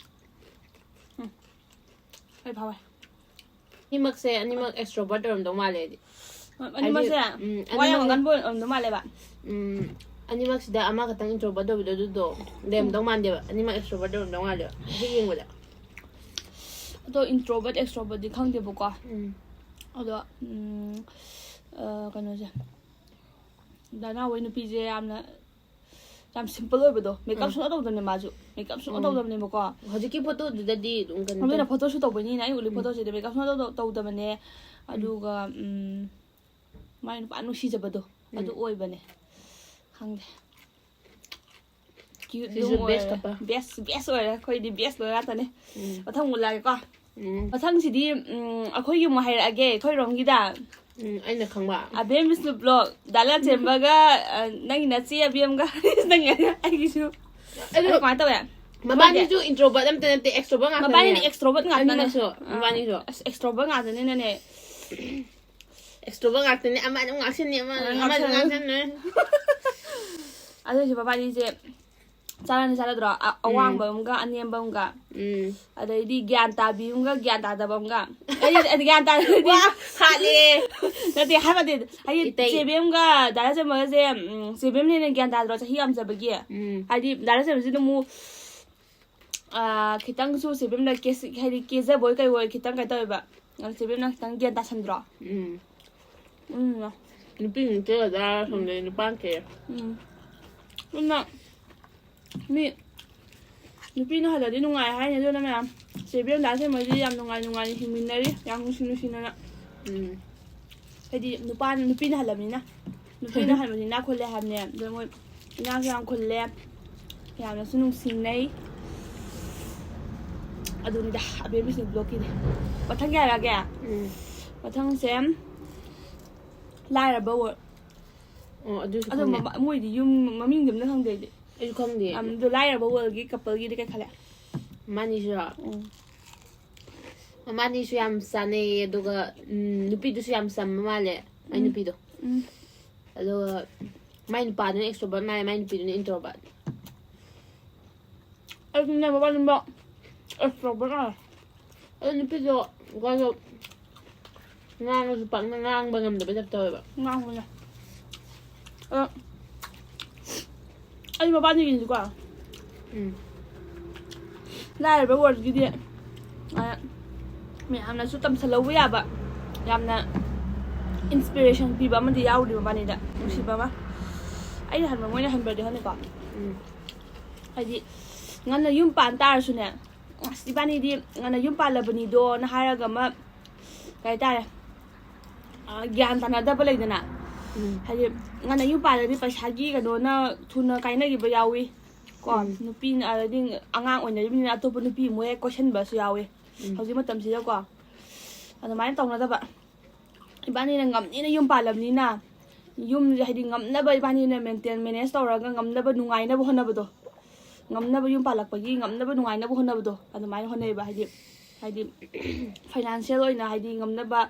ꯎꯝ꯫ ꯑꯩ ꯐꯥꯎꯋꯦ꯫ ꯑꯅꯤꯃꯛꯁꯦ, ꯑꯅꯤꯃꯛ extrovert ꯑꯣꯏꯔꯝꯗꯧ ꯃꯥꯜꯂꯦ ꯑꯩꯗꯤ꯫ ꯑꯅꯤꯃꯛꯁꯦ ꯍꯥꯏꯗꯤ, ꯎꯝ, ꯋꯥ ꯌꯥꯝ ꯑꯅꯤꯃꯛꯁꯦ ꯉꯥꯡꯒꯟꯕ ꯑꯣꯏꯔꯝꯗꯧ ꯃꯥꯜꯂꯦꯕ꯫ ꯎꯝ, ꯑꯅꯤꯃꯛꯁꯤꯗ ꯑꯃꯈꯛꯇꯪ introvert ꯑꯣꯏꯕꯗꯣ ꯑꯗꯨꯗꯣ ꯂꯩꯔꯝꯗꯧ ꯃꯥꯟꯗꯦꯕ꯫ ꯑꯅꯤꯃꯛ extrovert ꯑꯣꯏꯔꯝꯗꯧ ꯃꯥꯜꯂꯦꯕ ꯍꯦꯛ ꯌꯦꯡꯕꯗ꯫ ꯑꯗꯣ introvert extrovertꯗꯤ ꯈꯪꯗꯦꯕꯀꯣ꯫ ꯎꯝ. ꯑꯗꯣ, ꯎꯝ, ꯑ, ꯀꯩꯅꯣꯁꯦ, ꯗꯥꯏꯅꯥ ꯍꯣꯏ ꯅꯨꯄꯤꯁꯦ ꯌꯥꯝꯅ ꯌꯥꯝ ꯁꯤꯝꯄꯜ ꯑꯣꯏꯕꯗꯣ, ꯃꯦꯀꯞ ꯁꯨꯡꯇꯧ ꯇꯧꯗꯕꯅꯦ ꯃꯥꯁꯨ, ꯃꯦꯀꯞ ꯁꯨꯡꯇꯧ ꯇꯧꯗꯕꯅꯦꯕꯀꯣ꯫ ꯍꯧꯖꯤꯛꯀꯤ ꯐꯣꯇꯣꯗꯨꯗꯗꯤ ꯑꯗꯨꯝ ꯀꯩꯅꯣ ꯑꯗꯨꯅ ꯇꯧ- ꯐꯣꯇꯣ ꯁꯨꯠ ꯇꯧꯕꯩꯅꯤꯅ ꯑꯩ ꯎꯠꯂꯤ ꯐꯣꯇꯣꯁꯤꯗꯤ ꯃꯦꯀꯞ ꯁꯨꯡꯇꯧ ꯇꯧ- ꯇꯧꯗꯕꯅꯦ꯫ ꯑꯗꯨꯒ ꯎꯝ, ꯃꯥꯏ ꯅꯨꯄꯥ ꯅꯨꯡꯁꯤꯖꯕꯗꯣ ꯑꯗꯨ ꯑꯣꯏꯕꯅꯦ꯫ ꯈꯪꯗꯦ꯫ Cute ꯁꯤꯁꯨ ꯑꯗꯨꯝ best ꯑꯣꯏꯔꯦ꯫ couple. Best, best ꯑꯣꯏꯔꯦ꯫ ꯑꯩꯈꯣꯏꯗꯤ best ꯂꯣꯏ ꯉꯥꯛꯇꯅꯦ꯫ ꯎꯝ. ꯃꯊꯪ ꯎꯠꯂꯛꯑꯒꯦꯀꯣ꯫ ꯎꯝ. ꯃꯊꯪꯁꯤꯗꯤ ꯎꯝ, ꯑꯩꯈꯣꯏꯒꯤ ꯑꯃꯨꯛ ꯍꯥꯏꯔꯛꯑꯒꯦ, ꯑꯩꯈꯣꯏꯔꯣꯝꯒꯤꯗ꯫ ꯎꯝ, ꯑꯩꯅ ꯈꯪꯕ. ꯑꯕꯦꯝ ꯕꯤꯁꯅꯨ ꯕ꯭ꯂꯣꯛ, ꯗꯥ ꯂꯥꯟꯆꯦꯟꯕꯒ, ꯑ, ꯅꯪꯒꯤ ꯅꯆꯦ ꯑꯕꯦꯝꯒ, ꯅꯪꯒꯤ ꯑꯩꯒꯤꯁꯨ꯫ ꯑꯗꯣ ꯑꯗꯣ ꯀꯃꯥꯏꯅ ꯇꯧꯋꯦ? ꯃꯕꯥꯅꯤꯁꯨ introvert ꯑꯝꯇ ꯅꯠꯇꯦ, extrovert ꯉꯥꯛꯇꯅꯦ. ꯃꯕꯥꯅꯤꯅ extrovert ꯉꯥꯛꯇꯅꯦ꯫ ꯑꯅꯤꯃꯛꯁꯨ, ꯑꯥ, ꯃꯕꯥꯅꯤꯁꯨ. ꯑꯁ, extrovert ꯉꯥꯛꯇꯅꯤꯅꯅꯦ꯫ Extrovert ꯉꯥꯛꯇꯅꯦ, ꯑꯃ ꯑꯗꯨꯝ ꯉꯥꯛꯁꯤꯟꯅꯤ, ꯑꯃ ꯑꯥ, ꯑꯃ ꯑꯗꯨꯝ ꯉꯥꯛꯁꯤꯟꯅꯤ꯫ ꯉꯥꯛꯁꯤꯟꯅꯤ. ꯑꯗꯨꯏꯁꯨ ꯃꯕꯥꯅꯤꯁꯦ ꯆꯥꯟꯅꯅꯤ ꯆꯥꯟꯅꯗ꯭ꯔꯣ? ꯑ-, ꯑꯋꯥꯡꯕ ꯑꯃꯒ ꯑꯅꯦꯝꯕ ꯑꯃꯒ꯫ ꯎꯝ. ꯑꯗꯩꯗꯤ ꯒ꯭ꯌꯥꯟ ꯇꯥꯕꯤ ꯑꯃꯒ ꯒ꯭ꯌꯥꯟ ꯇꯥꯗꯕ ꯑꯃꯒ꯫ ꯑꯩꯗꯤ, ꯑꯩꯗꯤ ꯒ꯭ꯌꯥꯟ ꯇꯥꯗꯕꯗꯤ ꯋꯥ, ꯍꯥꯠꯂꯦ. ꯅꯠꯇꯦ, ꯍꯥꯏꯕꯗꯤ, ꯍꯥꯏꯗꯤ ꯏꯇꯩ. ꯆꯦꯕꯦꯝꯒ ꯗꯥ ꯂꯥꯟꯆꯦꯟꯕꯒꯁꯦ, ꯎꯝ, ꯆꯦꯕꯦꯝꯅ ꯍꯦꯟꯅ ꯒ꯭ꯌꯥꯟ ꯇꯥꯗ꯭ꯔꯣ, ꯆꯍꯤ ꯌꯥꯝꯖꯕꯒꯤ? ꯎꯝ. ꯍꯥꯏꯗꯤ ꯗꯥ ꯂꯥꯟꯆꯦꯟꯕꯁꯤꯅ ꯑꯃꯨꯛ, ꯑ, ꯈꯤꯇꯪꯁꯨ ꯆꯦꯕꯦꯝꯅ ꯀꯦꯁ-, ꯍꯥꯏꯗꯤ ꯀꯦꯖꯕꯣꯏ ꯀꯩꯕꯣꯏ ꯈꯤꯇꯪ ꯀꯩꯅꯣ ꯇꯧꯋꯦꯕ꯫ ꯑꯗꯨ ꯆꯦꯕꯦꯝꯅ ꯈꯤꯇꯪ ꯒ꯭ꯌꯥꯟ ꯇꯥꯁꯟꯗ꯭ꯔꯣ? ꯎꯝ. ꯎꯝ. ꯅꯨꯄꯤ ꯅꯨꯄꯤꯒ ꯗꯥꯔꯥ ꯈꯪꯗꯦ, ꯅꯨꯄꯥ ꯀꯦ. ꯎꯝ. ꯑꯗꯨꯅ ꯃꯤ, ꯅꯨꯄꯤꯅ ꯍꯜꯂꯗꯤ ꯅꯨꯡꯉꯥꯏ ꯍꯥꯏꯅꯤ, ꯑꯗꯨꯅ ꯃꯌꯥꯝ ꯆꯦꯕꯦꯝ ꯗꯥ ꯂꯥꯟꯆꯦꯟꯕꯗꯤ ꯌꯥꯝ ꯅꯨꯡꯉꯥꯏ ꯅꯨꯡꯉꯥꯏꯅ ꯍꯤꯡꯃꯤꯟꯅꯔꯤ, ꯌꯥꯝ ꯅꯨꯡꯁꯤ ꯅꯨꯡꯁꯤꯅꯅ꯫ ꯎꯝ. ꯍꯥꯏꯗꯤ ꯅꯨꯄꯥꯅ, ꯅꯨꯄꯤꯅ ꯍꯜꯂꯕꯅꯤꯅ꯫ ꯅꯨꯄꯤꯅ ꯍꯜꯂꯕꯅꯤꯅ ꯈꯨꯜꯂꯦ ꯍꯥꯏꯕꯅꯦ꯫ ꯑꯗꯣ ꯃꯣꯏ ꯏꯅꯥꯛꯁꯨ ꯌꯥꯝ ꯈꯨꯜꯂꯦ, ꯌꯥꯝꯅꯁꯨ ꯅꯨꯡꯁꯤꯅꯩ꯫ ꯑꯗꯨꯅꯤꯗ ꯑꯕꯦꯝ ꯕꯤꯁꯅꯨ ꯕ꯭ꯂꯣꯛꯀꯤꯗꯤ꯫ ꯃꯊꯪꯒꯤ ꯍꯥꯏꯔꯛꯑꯒꯦ꯫ ꯎꯝ. ꯃꯊꯪꯁꯦ ꯂꯥꯏꯔꯕ ꯋꯥꯔꯜ꯫ ꯑꯣ, ꯑꯗꯨꯁꯨ ꯑꯗꯣ ꯈꯪꯗꯦ. ꯃꯃ-, ꯃꯣꯏꯗꯤ ꯌꯨꯝ ꯃꯃꯤꯡꯗꯤ ꯑꯝꯇ ꯈꯪꯗꯦ ꯑꯩꯗꯤ꯫ ꯑꯩꯁꯨ ꯈꯪꯗꯦ. ꯑꯝ, ꯑꯗꯣ ꯂꯥꯏꯔꯕ ꯋꯥꯔꯜꯒꯤ ꯀꯄꯜꯒꯤꯗꯤ ꯀꯩ ꯈꯜꯂꯦ? ꯃꯥꯅꯤꯁꯨ. ꯎꯝ. ꯃꯕꯥꯅꯤꯁꯨ ꯌꯥꯝ ꯆꯥꯟꯅꯩꯌꯦ, ꯑꯗꯨꯒ, ꯎꯝ, ꯅꯨꯄꯤꯗꯨꯁꯨ ꯌꯥꯝ ꯆꯝꯕ ꯃꯥꯜꯂꯦ, ꯑꯩ ꯎꯝ. ꯅꯨꯄꯤꯗꯣ. ꯎꯝ. ꯑꯗꯨꯒ ꯃꯥꯏ ꯅꯨꯄꯥꯗꯨꯅ extrovert ꯃꯥꯜꯂꯦ, ꯃꯥꯏ ꯅꯨꯄꯤꯗꯨꯅ introvert. ꯑꯩꯁꯨꯅꯦ ꯃꯕꯥꯅꯤꯃꯛ extrovert ꯉꯥꯛꯇ꯫ ꯑꯗꯣ ꯅꯨꯄꯤꯗꯣ ꯋꯥꯗꯣ ꯉꯥꯡꯉꯁꯨ ꯄꯥꯛꯅ ꯉꯥꯡꯕ ꯉꯝꯗꯕꯩ type ꯇꯧꯋꯦꯕ. ꯉꯥꯡꯕꯅꯦ꯫ ꯑꯗꯣ ꯑꯩ ꯃꯕꯥꯅꯤꯒꯤꯗꯤꯀꯣ, ꯎꯝ. ꯂꯥꯏꯔꯕ ꯋꯥꯔꯜꯒꯤꯗꯤ, ꯑ, ꯃꯌꯥꯝꯅꯁꯨ ꯇꯝꯁꯜꯍꯧꯕ ꯌꯥꯕ, ꯌꯥꯝꯅ ꯏꯟꯁꯄꯤꯔꯦꯁꯟ ꯄꯤꯕ ꯑꯃꯗꯤ ꯌꯥꯎꯔꯤ ꯃꯕꯥꯅꯤꯗ, ꯅꯨꯡꯁꯤꯕ ꯑꯃ꯫ ꯑꯩꯅ ꯍꯟꯕ, ꯃꯣꯏꯅ ꯍꯟꯕ꯭ꯔꯗꯤ ꯈꯪꯗꯦꯀꯣ꯫ ꯎꯝ. ꯍꯥꯏꯗꯤ ꯉꯟꯅ ꯌꯨꯝ ꯄꯥꯟ ꯇꯥꯔꯁꯨꯅꯦ, ꯑꯁ, ꯏꯕꯥꯅꯤꯗꯤ ꯉꯟꯅ ꯌꯨꯝ ꯄꯥꯜꯂꯕꯅꯤꯗꯣꯅ ꯍꯥꯏꯔꯒ ꯑꯃ, ꯀꯩ ꯍꯥꯏꯇꯥꯔꯦ, ꯑ, ꯒ꯭ꯌꯥꯟ ꯇꯥꯅꯗꯕ ꯂꯩꯗꯅ꯫ ꯎꯝ. ꯍꯥꯏꯗꯤ ꯉꯟꯅ ꯌꯨꯝ ꯄꯥꯜꯂꯗꯤ ꯄꯩꯁꯥꯒꯤ ꯀꯩꯅꯣꯅ ꯊꯨꯅ ꯀꯥꯏꯅꯈꯤꯕ ꯌꯥꯎꯏ ꯀꯣ꯫ ꯎꯝ. ꯅꯨꯄꯤꯅ, ꯑꯗꯩꯗꯤ ꯑꯉꯥꯡ ꯑꯣꯏꯅꯔꯤꯕꯅꯤꯅ ꯑꯇꯣꯞꯄ ꯅꯨꯄꯤ ꯑꯃꯨꯛ ꯍꯦꯛ ꯀꯣꯏꯁꯟꯕꯁꯨ ꯌꯥꯎꯏ ꯎꯝ. ꯍꯧꯖꯤꯛ ꯃꯇꯝꯁꯤꯗꯀꯣ꯫ ꯑꯗꯨꯃꯥꯏꯅ ꯇꯧꯅꯗꯕ, ꯏꯕꯥꯅꯤꯅ ꯉꯝꯅꯤꯅ ꯌꯨꯝ ꯄꯥꯜꯂꯕꯅꯤꯅ, ꯌꯨꯝꯁꯦ ꯍꯥꯏꯗꯤ ꯉꯝꯅꯕ ꯏꯕꯥꯅꯤꯅ ꯃꯦꯟꯇꯦꯟ, ꯃꯦꯅꯦꯖ ꯇꯧꯔꯒ ꯉꯝꯅꯕ ꯅꯨꯡꯉꯥꯏꯅꯕ ꯍꯣꯠꯅꯕꯗꯣ, ꯉꯝꯅꯕ ꯌꯨꯝ ꯄꯥꯜꯂꯛꯄꯒꯤ ꯉꯝꯅꯕ ꯅꯨꯡꯉꯥꯏꯅꯕ ꯍꯣꯠꯅꯕꯗꯣ ꯑꯗꯨꯃꯥꯏꯅ ꯍꯣꯠꯅꯩꯌꯦꯕ꯫ ꯍꯥꯏꯗꯤ, ꯍꯥꯏꯗꯤ ꯐꯥꯏꯅꯥꯟꯁꯤꯌꯦꯜ ꯑꯣꯏꯅ ꯍꯥꯏꯗꯤ ꯉꯝꯅꯕ,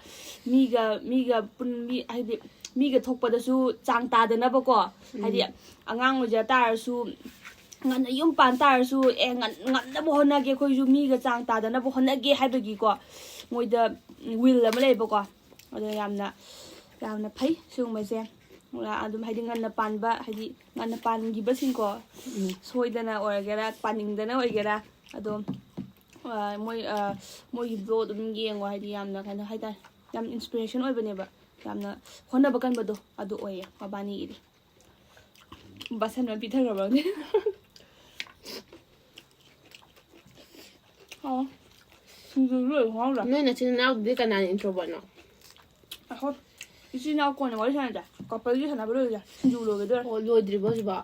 ꯃꯤꯒ, ꯃꯤꯒ ꯄꯨꯟ-, ꯃꯤ, ꯍꯥꯏꯗꯤ ꯃꯤꯒ ꯊꯣꯛꯄꯗꯁꯨ ꯆꯥꯡ ꯇꯥꯗꯅꯕꯀꯣ꯫ ꯍꯥꯏꯗꯤ ꯎꯝ. ꯑꯉꯥꯡ ꯑꯣꯏꯖ ꯇꯥꯔꯁꯨ, ꯉꯟꯅ ꯌꯨꯝ ꯄꯥꯟ ꯇꯥꯔꯁꯨ, ꯑꯦ, ꯉꯟ-, ꯉꯝꯅꯕ ꯍꯣꯠꯅꯒꯦ, ꯑꯩꯈꯣꯏꯁꯨ ꯃꯤꯒ ꯆꯥꯡ ꯇꯥꯗꯅꯕ ꯍꯣꯠꯅꯒꯦ ꯍꯥꯏꯕꯒꯤꯀꯣ, ꯃꯣꯏꯗ ꯋꯤꯜ ꯑꯃ ꯂꯩꯕꯀꯣ꯫ ꯑꯗꯣ ꯌꯥꯝꯅ, ꯌꯥꯝꯅ ꯐꯩ ꯁꯤꯒꯨꯝꯕꯁꯦ꯫ ꯑꯗꯨꯝ ꯍꯥꯏꯗꯤ ꯉꯟꯅ ꯄꯥꯟꯕ, ꯍꯥꯏꯗꯤ ꯉꯟꯅ ꯄꯥꯟꯈꯤꯕꯁꯤꯡꯀꯣ, ꯎꯝ. ꯁꯣꯏꯗꯅ ꯑꯣꯏꯒꯦꯔꯥ, ꯄꯥꯅꯤꯡꯗꯅ ꯑꯣꯏꯒꯦꯔꯥ, ꯑꯗꯣ, ꯑ, ꯃꯣꯏ, ꯑ, ꯃꯣꯏꯒꯤ ꯕ꯭ꯂꯣ ꯑꯗꯨꯝ ꯌꯦꯡꯉꯣ, ꯍꯥꯏꯗꯤ ꯌꯥꯝꯅ ꯀꯩꯅꯣ ꯍꯥꯏꯇꯥꯔꯦ, ꯌꯥꯝ ꯏꯟꯁꯄꯤꯔꯦꯁꯟ ꯑꯣꯏꯕꯅꯦꯕ, ꯌꯥꯝꯅ ꯍꯣꯠꯅꯕ ꯀꯟꯕꯗꯣ ꯑꯗꯨ ꯑꯣꯏꯌꯦ ꯃꯕꯥꯅꯤꯒꯤꯗꯤ꯫ ꯕꯥꯁꯟ ꯑꯃ ꯄꯤꯊꯈ꯭ꯔꯕꯅꯦ꯫ ꯑꯣ, ꯁꯤꯡꯖꯨ ꯂꯣꯏ ꯈꯪꯍꯧꯗ꯭ꯔꯥ? ꯅꯣꯏ ꯅꯆꯤꯟ ꯅꯅꯥꯎꯗꯨꯗꯤ ꯀꯅꯥꯅ ꯏꯟꯇ꯭ꯔꯣꯕꯔꯠꯅꯣ? ꯑꯩꯈꯣꯏ ꯏꯆꯤꯟ ꯏꯅꯥꯎ ꯀꯣꯟꯅ ꯋꯥꯔꯤ ꯁꯥꯟꯅꯁꯦ꯫ ꯀꯄꯜꯒꯤ ꯁꯥꯟꯅꯕ ꯂꯣꯏꯔꯁꯦ꯫ ꯁꯤꯡꯖꯨ ꯂꯣꯏꯒꯗꯣꯏꯔꯦ꯫ ꯑꯣ, ꯂꯣꯏꯗ꯭ꯔꯤꯕꯣ ꯍꯧꯖꯤꯛꯐꯥꯎ?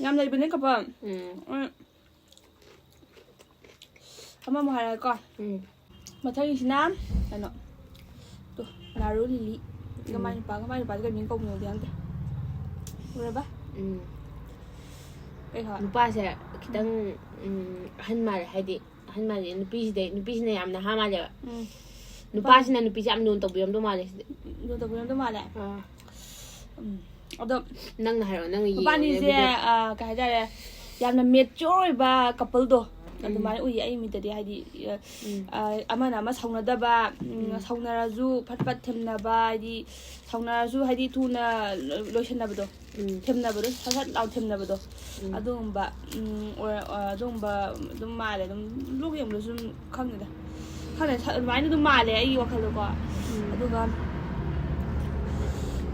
ꯌꯥꯝ ꯂꯩꯕꯅꯦ ꯀꯄꯜ꯫ ꯎꯝ. ꯎꯝ. ꯑꯃꯃꯨꯛ ꯍꯥꯏꯔꯒꯦꯀꯣ꯫ ꯎꯝ. ꯃꯊꯪꯒꯤꯁꯤꯅ ꯀꯩꯅꯣ, ꯇꯣ, ꯅꯥꯔꯨ ꯂꯤꯂꯤ꯫ ꯀꯃꯥꯏ ꯅꯨꯄꯥ, ꯀꯃꯥꯏ ꯅꯨꯄꯥꯁꯦ ꯀꯩ ꯃꯤꯡ ꯀꯧꯕꯅꯣꯗꯤ ꯈꯪꯗꯦ꯫ ꯎꯔꯕ? ꯎꯝ. ꯀꯩ ꯍꯥꯏ? ꯅꯨꯄꯥꯁꯦ ꯈꯤꯇꯪ, ꯎꯝ, ꯑꯍꯟ ꯃꯥꯜꯂꯦ, ꯍꯥꯏꯗꯤ ꯑꯍꯟ ꯃꯥꯜꯂꯦ, ꯅꯨꯄꯤꯁꯤꯗꯩ, ꯅꯨꯄꯤꯁꯤꯅ ꯌꯥꯝ ꯅꯍꯥ ꯃꯥꯜꯂꯦꯕ꯫ ꯎꯝ. ꯅꯨꯄꯥꯁꯤꯅ ꯅꯨꯄꯤꯁꯦ ꯌꯥꯝ ꯂꯨꯅ ꯇꯧꯕꯤꯔꯝꯗꯧ ꯃꯥꯜꯂꯦ ꯁꯤꯗꯤ꯫ ꯂꯨꯅ ꯇꯧꯕꯤꯔꯝꯗꯧ ꯃꯥꯜꯂꯦ? ꯑꯥ. ꯎꯝ. ꯑꯗꯣ ꯅꯪꯅ ꯍꯥꯏꯔꯛꯑꯣ, ꯅꯪꯅ ꯃꯕꯥꯅꯤꯁꯦ, ꯌꯦꯡꯉꯤꯕ video. ꯑ, ꯀꯩ ꯍꯥꯏꯇꯥꯔꯦ, ꯌꯥꯝꯅ ꯃꯦꯆꯣꯔ ꯑꯣꯏꯕ ꯀꯄꯜꯗꯣ ꯎꯝ. ꯑꯗꯨꯃꯥꯏꯅ ꯎꯏꯌꯦ ꯑꯩ ꯃꯤꯠꯇꯗꯤ, ꯍꯥꯏꯗꯤ, ꯑ, ꯎꯝ. ꯑ, ꯑꯃꯅ ꯑꯃ ꯁꯥꯎꯅꯗꯕ, ꯎꯝ, ꯎꯝ. ꯁꯥꯎꯅꯔꯁꯨ ꯐꯠ ꯐꯠ ꯊꯦꯝꯅꯕ, ꯍꯥꯏꯗꯤ ꯁꯥꯎꯅꯔꯁꯨ ꯍꯥꯏꯗꯤ ꯊꯨꯅ ꯂꯣꯏꯁꯟꯅꯕꯗꯣ, ꯎꯝ. ꯊꯦꯝꯅꯕꯗꯣ, ꯁꯠ ꯁꯠ ꯂꯥꯎ ꯊꯦꯝꯅꯕꯗꯣ, ꯎꯝ. ꯑꯗꯨꯒꯨꯝꯕ, ꯎꯝ, ꯑꯣꯏ-, ꯑ, ꯑꯗꯨꯒꯨꯝꯕ ꯑꯗꯨꯝ ꯃꯥꯜꯂꯦ꯫ ꯑꯗꯨꯝ ꯕ꯭ꯂꯣꯒ ꯌꯦꯡꯕꯗꯁꯨ ꯑꯗꯨꯝ ꯈꯪꯅꯤꯗ꯫ ꯈꯪꯗꯦ, ꯁꯛ ꯑꯗꯨꯃꯥꯏꯅ ꯑꯗꯨꯝ ꯃꯥꯜꯂꯦ ꯑꯩꯒꯤ ꯋꯥꯈꯜꯗꯀꯣ꯫ ꯑꯗꯨꯒ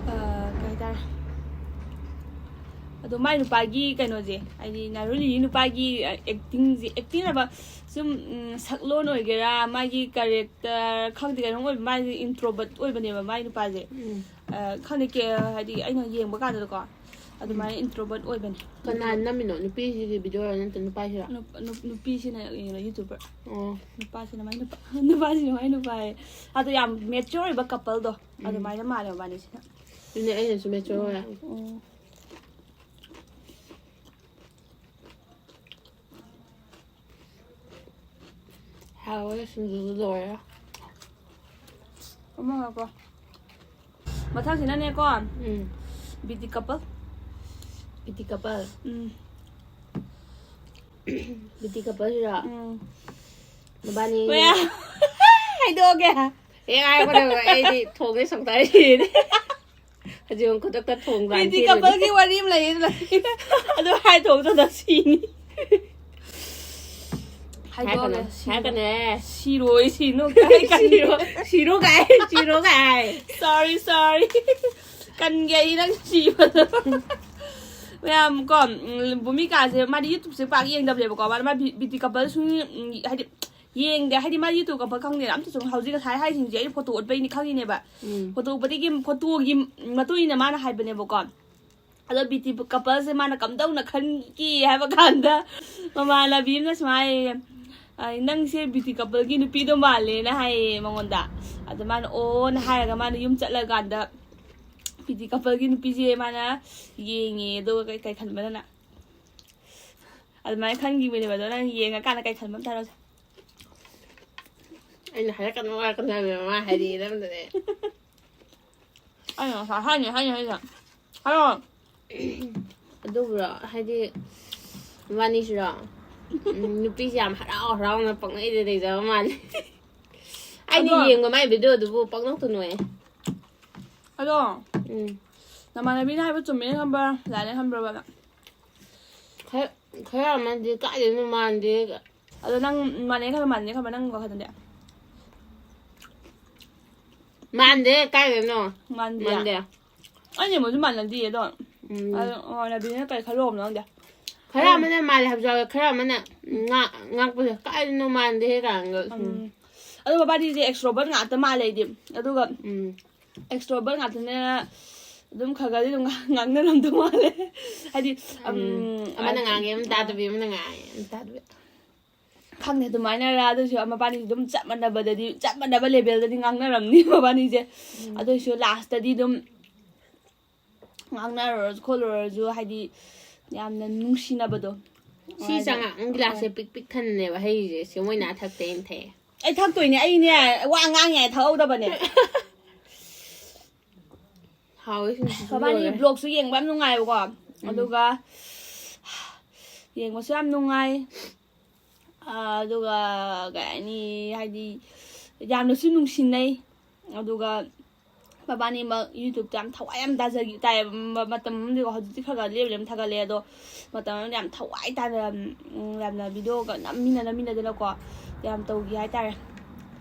ꯑ, ꯀꯩ ꯍꯥꯏꯇꯥꯔꯦ, ꯑꯗꯣ ꯃꯥꯏ ꯅꯨꯄꯥꯒꯤ ꯀꯩꯅꯣꯁꯦ, ꯍꯥꯏꯗꯤ ꯅꯥꯔꯨꯂꯤꯒꯤ ꯅꯨꯄꯥꯒꯤ ꯑꯦꯛꯇꯤꯡꯁꯦ, ꯑꯦꯛꯇꯤꯡ ꯍꯥꯏꯕ ꯁꯨꯝ, ꯎꯝ, ꯁꯛꯂꯣꯟ ꯑꯣꯏꯒꯦꯔꯥ, ꯃꯥꯒꯤ ꯀꯦꯔꯦꯛꯇꯔ ꯈꯪꯗꯦ, ꯀꯩꯅꯣꯝ ꯑꯣꯏꯕ, ꯃꯥꯁꯦ ꯏꯟꯇ꯭ꯔꯣꯕꯠ ꯑꯣꯏꯕꯅꯦꯕ ꯃꯥꯏ ꯅꯨꯄꯥꯁꯦ꯫ ꯑ, ꯈꯪꯗꯦ, ꯀꯦ-, ꯍꯥꯏꯗꯤ ꯑꯩꯅ ꯌꯦꯡꯕ ꯀꯥꯟꯗꯗꯀꯣ ꯑꯗꯨꯃꯥꯏꯅ ꯏꯟꯇ꯭ꯔꯣꯕꯠ ꯑꯣꯏꯕꯅꯦ꯫ ꯀꯅꯥ ꯅꯝꯃꯤꯅꯣ? ꯅꯨꯄꯤꯁꯤꯒꯤ ꯚꯤꯗꯤꯑꯣꯔꯣ ꯅꯠꯇ꯭ꯔ ꯅꯨꯄꯥꯁꯤꯔꯣ? ꯅꯨꯞ-, ꯅꯨꯞ-, ꯅꯨꯄꯤꯁꯤꯅ ꯌꯨꯇ꯭ꯌꯨꯕꯔ꯫ ꯑꯣ꯫ ꯅꯨꯄꯥꯁꯤꯅ ꯃꯥꯏ ꯅꯨꯄꯥ, ꯅꯨꯄꯥꯁꯤꯅ ꯃꯥꯏ ꯅꯨꯄꯥ ꯍꯥꯏꯌꯦ꯫ ꯑꯗꯣ ꯌꯥꯝ ꯃꯦꯆꯣꯔ ꯑꯣꯏꯕ ꯀꯄꯜꯗꯣ ꯑꯗꯨꯃꯥꯏꯅ ꯃꯥꯜꯂꯦ ꯃꯕꯥꯅꯤꯁꯤꯅ꯫ ꯑꯗꯨꯅꯦ ꯑꯩꯅꯁꯨ ꯃꯦꯆꯣꯔ ꯑꯣꯏ꯫ ꯎꯝ꯫ ꯍꯥꯎꯋꯦ, ꯁꯤꯡꯖꯨꯁꯨ ꯂꯣꯏꯔꯦ꯫ ꯑꯃꯒꯀꯣ꯫ ꯃꯊꯪꯁꯤꯅꯅꯦꯀꯣ, ꯎꯝ꯫ ꯕꯤꯇꯤ ꯀꯄꯜ꯫ ꯕꯤꯇꯤ ꯀꯄꯜ꯫ ꯎꯝ꯫ ꯕꯤꯇꯤ ꯀꯄꯜꯁꯤꯔꯣ? ꯎꯝ꯫ ꯃꯕꯥꯅꯤ꯫ ꯃꯌꯥꯝ ꯍꯥꯏꯗꯣꯛꯑꯒꯦ꯫ ꯑꯦ, ꯉꯥꯏꯈꯣ, ꯉꯥꯏꯈꯣ, ꯑꯩꯗꯤ ꯊꯣꯡꯁꯦ ꯁꯛꯇꯥꯏ ꯁꯤꯔꯦ꯫ ꯍꯧꯖꯤꯛ ꯑꯃꯨꯛ ꯈꯨꯗꯛꯇ ꯊꯣꯡ ꯂꯥꯟ ꯕꯤꯇꯤ ꯆꯦꯜꯂꯤꯅꯦ꯫ ꯀꯄꯜꯒꯤ ꯋꯥꯔꯤ ꯑꯃ ꯂꯩꯌꯦ, ꯑꯗꯨ ꯍꯥꯏ ꯊꯣꯡꯗꯅ ꯁꯤꯅꯤ꯫ ꯍꯥꯏꯗꯣꯛꯑꯒꯦ꯫ ꯍꯥꯏꯔꯛꯀꯅꯨ, ꯍꯥꯏꯔꯛꯀꯅꯨꯍꯦ꯫ ꯁꯤꯔꯣꯏ, ꯁꯤꯅꯨ꯫ ꯁꯤꯔꯣ, ꯁꯤꯔꯣ ꯀꯥꯏ, ꯁꯤꯔꯣ ꯀꯥꯏ꯫ Sorry, sorry. ꯀꯟꯒꯦ ꯑꯩ ꯅꯪ ꯁꯤꯕꯗꯣ꯫ ꯃꯌꯥꯝ ꯀꯣ, ꯎꯝ, ꯚꯨꯃꯤꯀꯥꯁꯦ ꯃꯥꯗꯤ YouTubeꯁꯦ ꯄꯥꯛ ꯌꯦꯡꯗꯕꯅꯦꯕꯀꯣ꯫ ꯃꯥꯗꯤ ꯃꯥ ꯕꯤ-, ꯕꯤꯇꯤ ꯀꯄꯜ ꯁꯨꯝ, ꯎꯝ, ꯍꯥꯏꯗꯤ ꯌꯦꯡꯗꯦ꯫ ꯍꯥꯏꯗꯤ ꯃꯥ YouTube ꯀꯄꯜ ꯈꯪꯗꯦꯅ ꯑꯝꯇ ꯁꯨꯝ ꯍꯧꯖꯤꯛ ꯉꯁꯥꯏ ꯍꯥꯏꯁꯤꯡꯁꯦ ꯑꯩ ꯐꯣꯇꯣ ꯎꯠꯄꯩꯅꯤ ꯈꯪꯉꯤꯅꯦꯕ꯫ ꯎꯝ꯫ ꯐꯣꯇꯣ ꯎꯠꯄꯗꯒꯤ, ꯐꯣꯇꯣꯒꯤ ꯃꯇꯨꯡ ꯏꯟꯅ ꯃꯥꯅ ꯍꯥꯏꯕꯅꯦꯕꯀꯣ꯫ ꯑꯗꯣ ꯕꯤꯇꯤ ꯀꯄꯜꯁꯦ ꯃꯥꯅ ꯀꯝꯗꯧꯅ ꯈꯟꯒꯦ ꯍꯥꯏꯕ ꯀꯥꯟꯗ ꯃꯃꯥꯟꯅꯕꯤ ꯑꯃꯅ ꯁꯨꯃꯥꯏꯅ ꯍꯥꯏꯌꯦ, "ꯑ, ꯅꯪꯁꯦ ꯕꯤꯇꯤ ꯀꯄꯜꯒꯤ ꯅꯨꯄꯤꯗꯣ ꯃꯥꯜꯂꯦꯅ" ꯍꯥꯏꯌꯦ ꯃꯉꯣꯟꯗ꯫ ꯑꯗ ꯃꯥꯅ "ꯑꯣꯅ" ꯍꯥꯏꯔꯒ ꯃꯥꯅ ꯌꯨꯝ ꯆꯠꯂꯀꯥꯟꯗ ꯕꯤꯇꯤ ꯀꯄꯜꯒꯤ ꯅꯨꯄꯤꯁꯦ ꯃꯥꯅ ꯌꯦꯡꯉꯦ, ꯑꯗꯨꯒ ꯀꯩ, ꯀꯩ ꯈꯟꯕꯅꯣꯅ꯫ ꯑꯗꯨꯃꯥꯏꯅ ꯈꯟꯈꯤꯕꯅꯦꯕ꯫ ꯑꯗꯣ ꯅꯪ ꯌꯦꯡꯉꯀꯥꯟꯗ ꯀꯩ ꯈꯟꯕ ꯑꯝꯇ ꯍꯥꯏꯔꯣꯁꯦ꯫ ꯑꯩꯅ ꯍꯥꯏꯔꯛꯀꯅꯨ, ꯍꯥꯏꯔꯛꯀꯅꯨ ꯍꯥꯏꯕꯅꯦ, ꯃꯥ ꯍꯥꯏꯔꯛꯑꯦ ꯅꯝꯗꯅꯦ꯫ ꯑꯩꯅ ꯉꯁꯥꯏ ꯍꯥꯏꯅꯤ, ꯍꯥꯏꯅꯤ, ꯍꯥꯏꯅꯤ꯫ ꯍꯥꯏꯔꯣ꯫ ꯑꯗꯨꯕꯨꯔꯣ, ꯍꯥꯏꯗꯤ ꯃꯕꯥꯅꯤꯁꯤꯔꯣ? ꯎꯝ, ꯅꯨꯄꯤꯁꯦ ꯌꯥꯝ ꯍꯔꯥꯎ ꯍꯔꯥꯎꯅ ꯄꯪꯂꯩꯗ ꯂꯩꯖꯕ ꯃꯥꯜꯂꯦ꯫ ꯑꯩꯗꯤ ꯑꯗꯣ ꯌꯦꯡꯕ ꯃꯥꯏ ꯚꯤꯗꯤꯑꯣꯗꯨꯕꯨ ꯄꯪꯅꯣꯛꯇ ꯅꯣꯛꯑꯦ꯫ ꯑꯗꯣ ꯎꯝ꯫ ꯅꯃꯥꯟꯅꯕꯤꯅ ꯍꯥꯏꯕ ꯆꯨꯝꯃꯦꯅ ꯈꯟꯕ꯭ꯔꯥ, ꯂꯥꯜꯂꯦ ꯈꯟꯕ꯭ꯔꯕ ꯅꯪ? ꯈꯔ, ꯈꯔ ꯑꯃꯗꯤ ꯀꯥꯏꯗꯩꯅꯣ ꯃꯥꯟꯗꯦ꯫ ꯑꯗꯣ ꯅꯪ ꯃꯥꯟꯅꯩ ꯈꯟꯕ, ꯃꯥꯟꯅꯩ ꯈꯟꯕ ꯅꯪ ꯋꯥꯈꯜꯗꯗꯤ? ꯃꯥꯟꯗꯦ, ꯀꯥꯏꯗꯩꯅꯣ? ꯃꯥꯟꯗꯦ꯫ ꯃꯥꯟꯗꯦ꯫ ꯑꯩꯅ ꯌꯦꯡꯕꯁꯨ ꯃꯥꯟꯅꯗꯤꯌꯦ ꯑꯗꯣ꯫ ꯎꯝ꯫ ꯑꯗꯣ ꯏꯃꯥꯟꯅꯕꯤꯅ ꯀꯩ ꯈꯜꯂꯨꯕꯅꯣ ꯈꯪꯗꯦ꯫ ꯈꯔ ꯑꯃꯅ ꯃꯥꯜꯂꯦ ꯍꯥꯏꯕꯁꯨ ꯌꯥꯎꯋꯦ, ꯈꯔ ꯑꯃꯅ ꯉꯥ-, ꯉꯥꯛꯄꯁꯦ, "ꯀꯥꯏꯗꯅꯣ ꯃꯥꯟꯗꯦꯍꯦ" ꯀꯥꯏꯅꯒ꯫ ꯎꯝ꯫ ꯑꯗꯣ ꯃꯕꯥꯅꯤꯁꯦ extrovert ꯉꯥꯛꯇ ꯃꯥꯜꯂꯦ ꯑꯩꯗꯤ꯫ ꯑꯗꯨꯒ ꯎꯝ꯫ extrovert ꯉꯥꯛꯇꯅꯤꯅ ꯑꯗꯨꯝ ꯈꯔ ꯈꯔꯗꯤ ꯑꯗꯨꯝ ꯉꯥꯡꯅꯔꯝꯗꯧ ꯃꯥꯜꯂꯦ꯫ ꯍꯥꯏꯗꯤ, ꯎꯝ꯫ ꯎꯝ, ꯑꯃꯅ ꯑ-, ꯉꯥꯡꯉꯦ ꯑꯃꯅ ꯇꯥꯗꯕꯤ, ꯑꯃꯅ ꯉꯥꯡꯉꯦ ꯑꯃꯅ ꯇꯥꯗꯕꯤ꯫ ꯈꯪꯗꯦ, ꯑꯗꯨꯃꯥꯏꯅꯔ ꯑꯗꯨꯁꯨ ꯃꯕꯥꯅꯤꯁꯨ ꯑꯗꯨꯝ ꯆꯞ ꯃꯥꯟꯅꯕꯗꯗꯤ, ꯆꯞ ꯃꯥꯟꯅꯕ levelꯗꯗꯤ ꯉꯥꯡꯅꯔꯝꯅꯤ ꯃꯕꯥꯅꯤꯁꯦ꯫ ꯑꯗꯨꯏꯁꯨ lastꯇꯗꯤ ꯑꯗꯨꯝ ꯉꯥꯡꯅꯔꯨꯔꯁꯨ ꯈꯣꯠꯂꯨꯔꯁꯨ, ꯍꯥꯏꯗꯤ, ꯌꯥꯝꯅ ꯅꯨꯡꯁꯤꯅꯕꯗꯣ꯫ ꯁꯤ ꯆꯉꯥꯡ ꯒꯤꯂꯥꯁꯁꯦ ꯄꯤꯛ ꯄꯤꯛ ꯊꯟꯅꯦꯕ ꯍꯩꯁꯦ, ꯁꯤ ꯃꯣꯏꯅ ꯊꯛꯇꯦ ꯑꯩꯅ ꯊꯛꯑꯦ꯫ ꯑꯩ ꯊꯛꯇꯣꯏꯅꯦ, ꯑꯩꯅꯦ ꯋꯥ ꯉꯥꯡꯉꯦ ꯊꯛꯍꯧꯗꯕꯅꯦ꯫ ꯍꯥꯎꯋꯦ ꯁꯤꯡꯖꯨꯁꯤꯁꯨ ꯃꯕꯥꯅꯤ ꯂꯣꯏꯔꯦ꯫ Vlogꯁꯨ ꯌꯦꯡꯕ ꯌꯥꯝ ꯅꯨꯡꯉꯥꯏꯕꯀꯣ꯫ ꯑꯗꯨꯒ ꯌꯦꯡꯕꯁꯨ ꯌꯥꯝ ꯅꯨꯡꯉꯥꯏ꯫ ꯑꯗꯨꯒ ꯀꯩ ꯍꯥꯏꯅꯤ, ꯍꯥꯏꯗꯤ, ꯌꯥꯝꯅꯁꯨ ꯅꯨꯡꯁꯤꯅꯩ꯫ ꯑꯗꯨꯒ ꯃꯕꯥꯅꯤꯃꯛ YouTubeꯇ ꯌꯥꯝ ꯊꯋꯥꯏ ꯌꯥꯝ ꯇꯥꯖꯈꯤ ꯇꯥꯏ꯫ ꯃ-, ꯃꯇꯝ ꯑꯃꯗꯤꯀꯣ, ꯍꯧꯖꯤꯛꯇꯤ ꯈꯔ ꯈꯔ ꯂꯦꯞ ꯂꯦꯞ ꯊꯥꯒꯠꯂꯦ, ꯑꯗꯣ ꯃꯇꯝ ꯑꯃꯗ ꯌꯥꯝ ꯊꯋꯥꯏ ꯇꯥꯅ, ꯎꯝ, ꯌꯥꯝꯅ videoꯒ ꯅꯝꯃꯤꯟꯅ ꯅꯝꯃꯤꯟꯅꯗꯅꯀꯣ ꯌꯥꯝ ꯇꯧꯈꯤ ꯍꯥꯏꯇꯥꯔꯦ꯫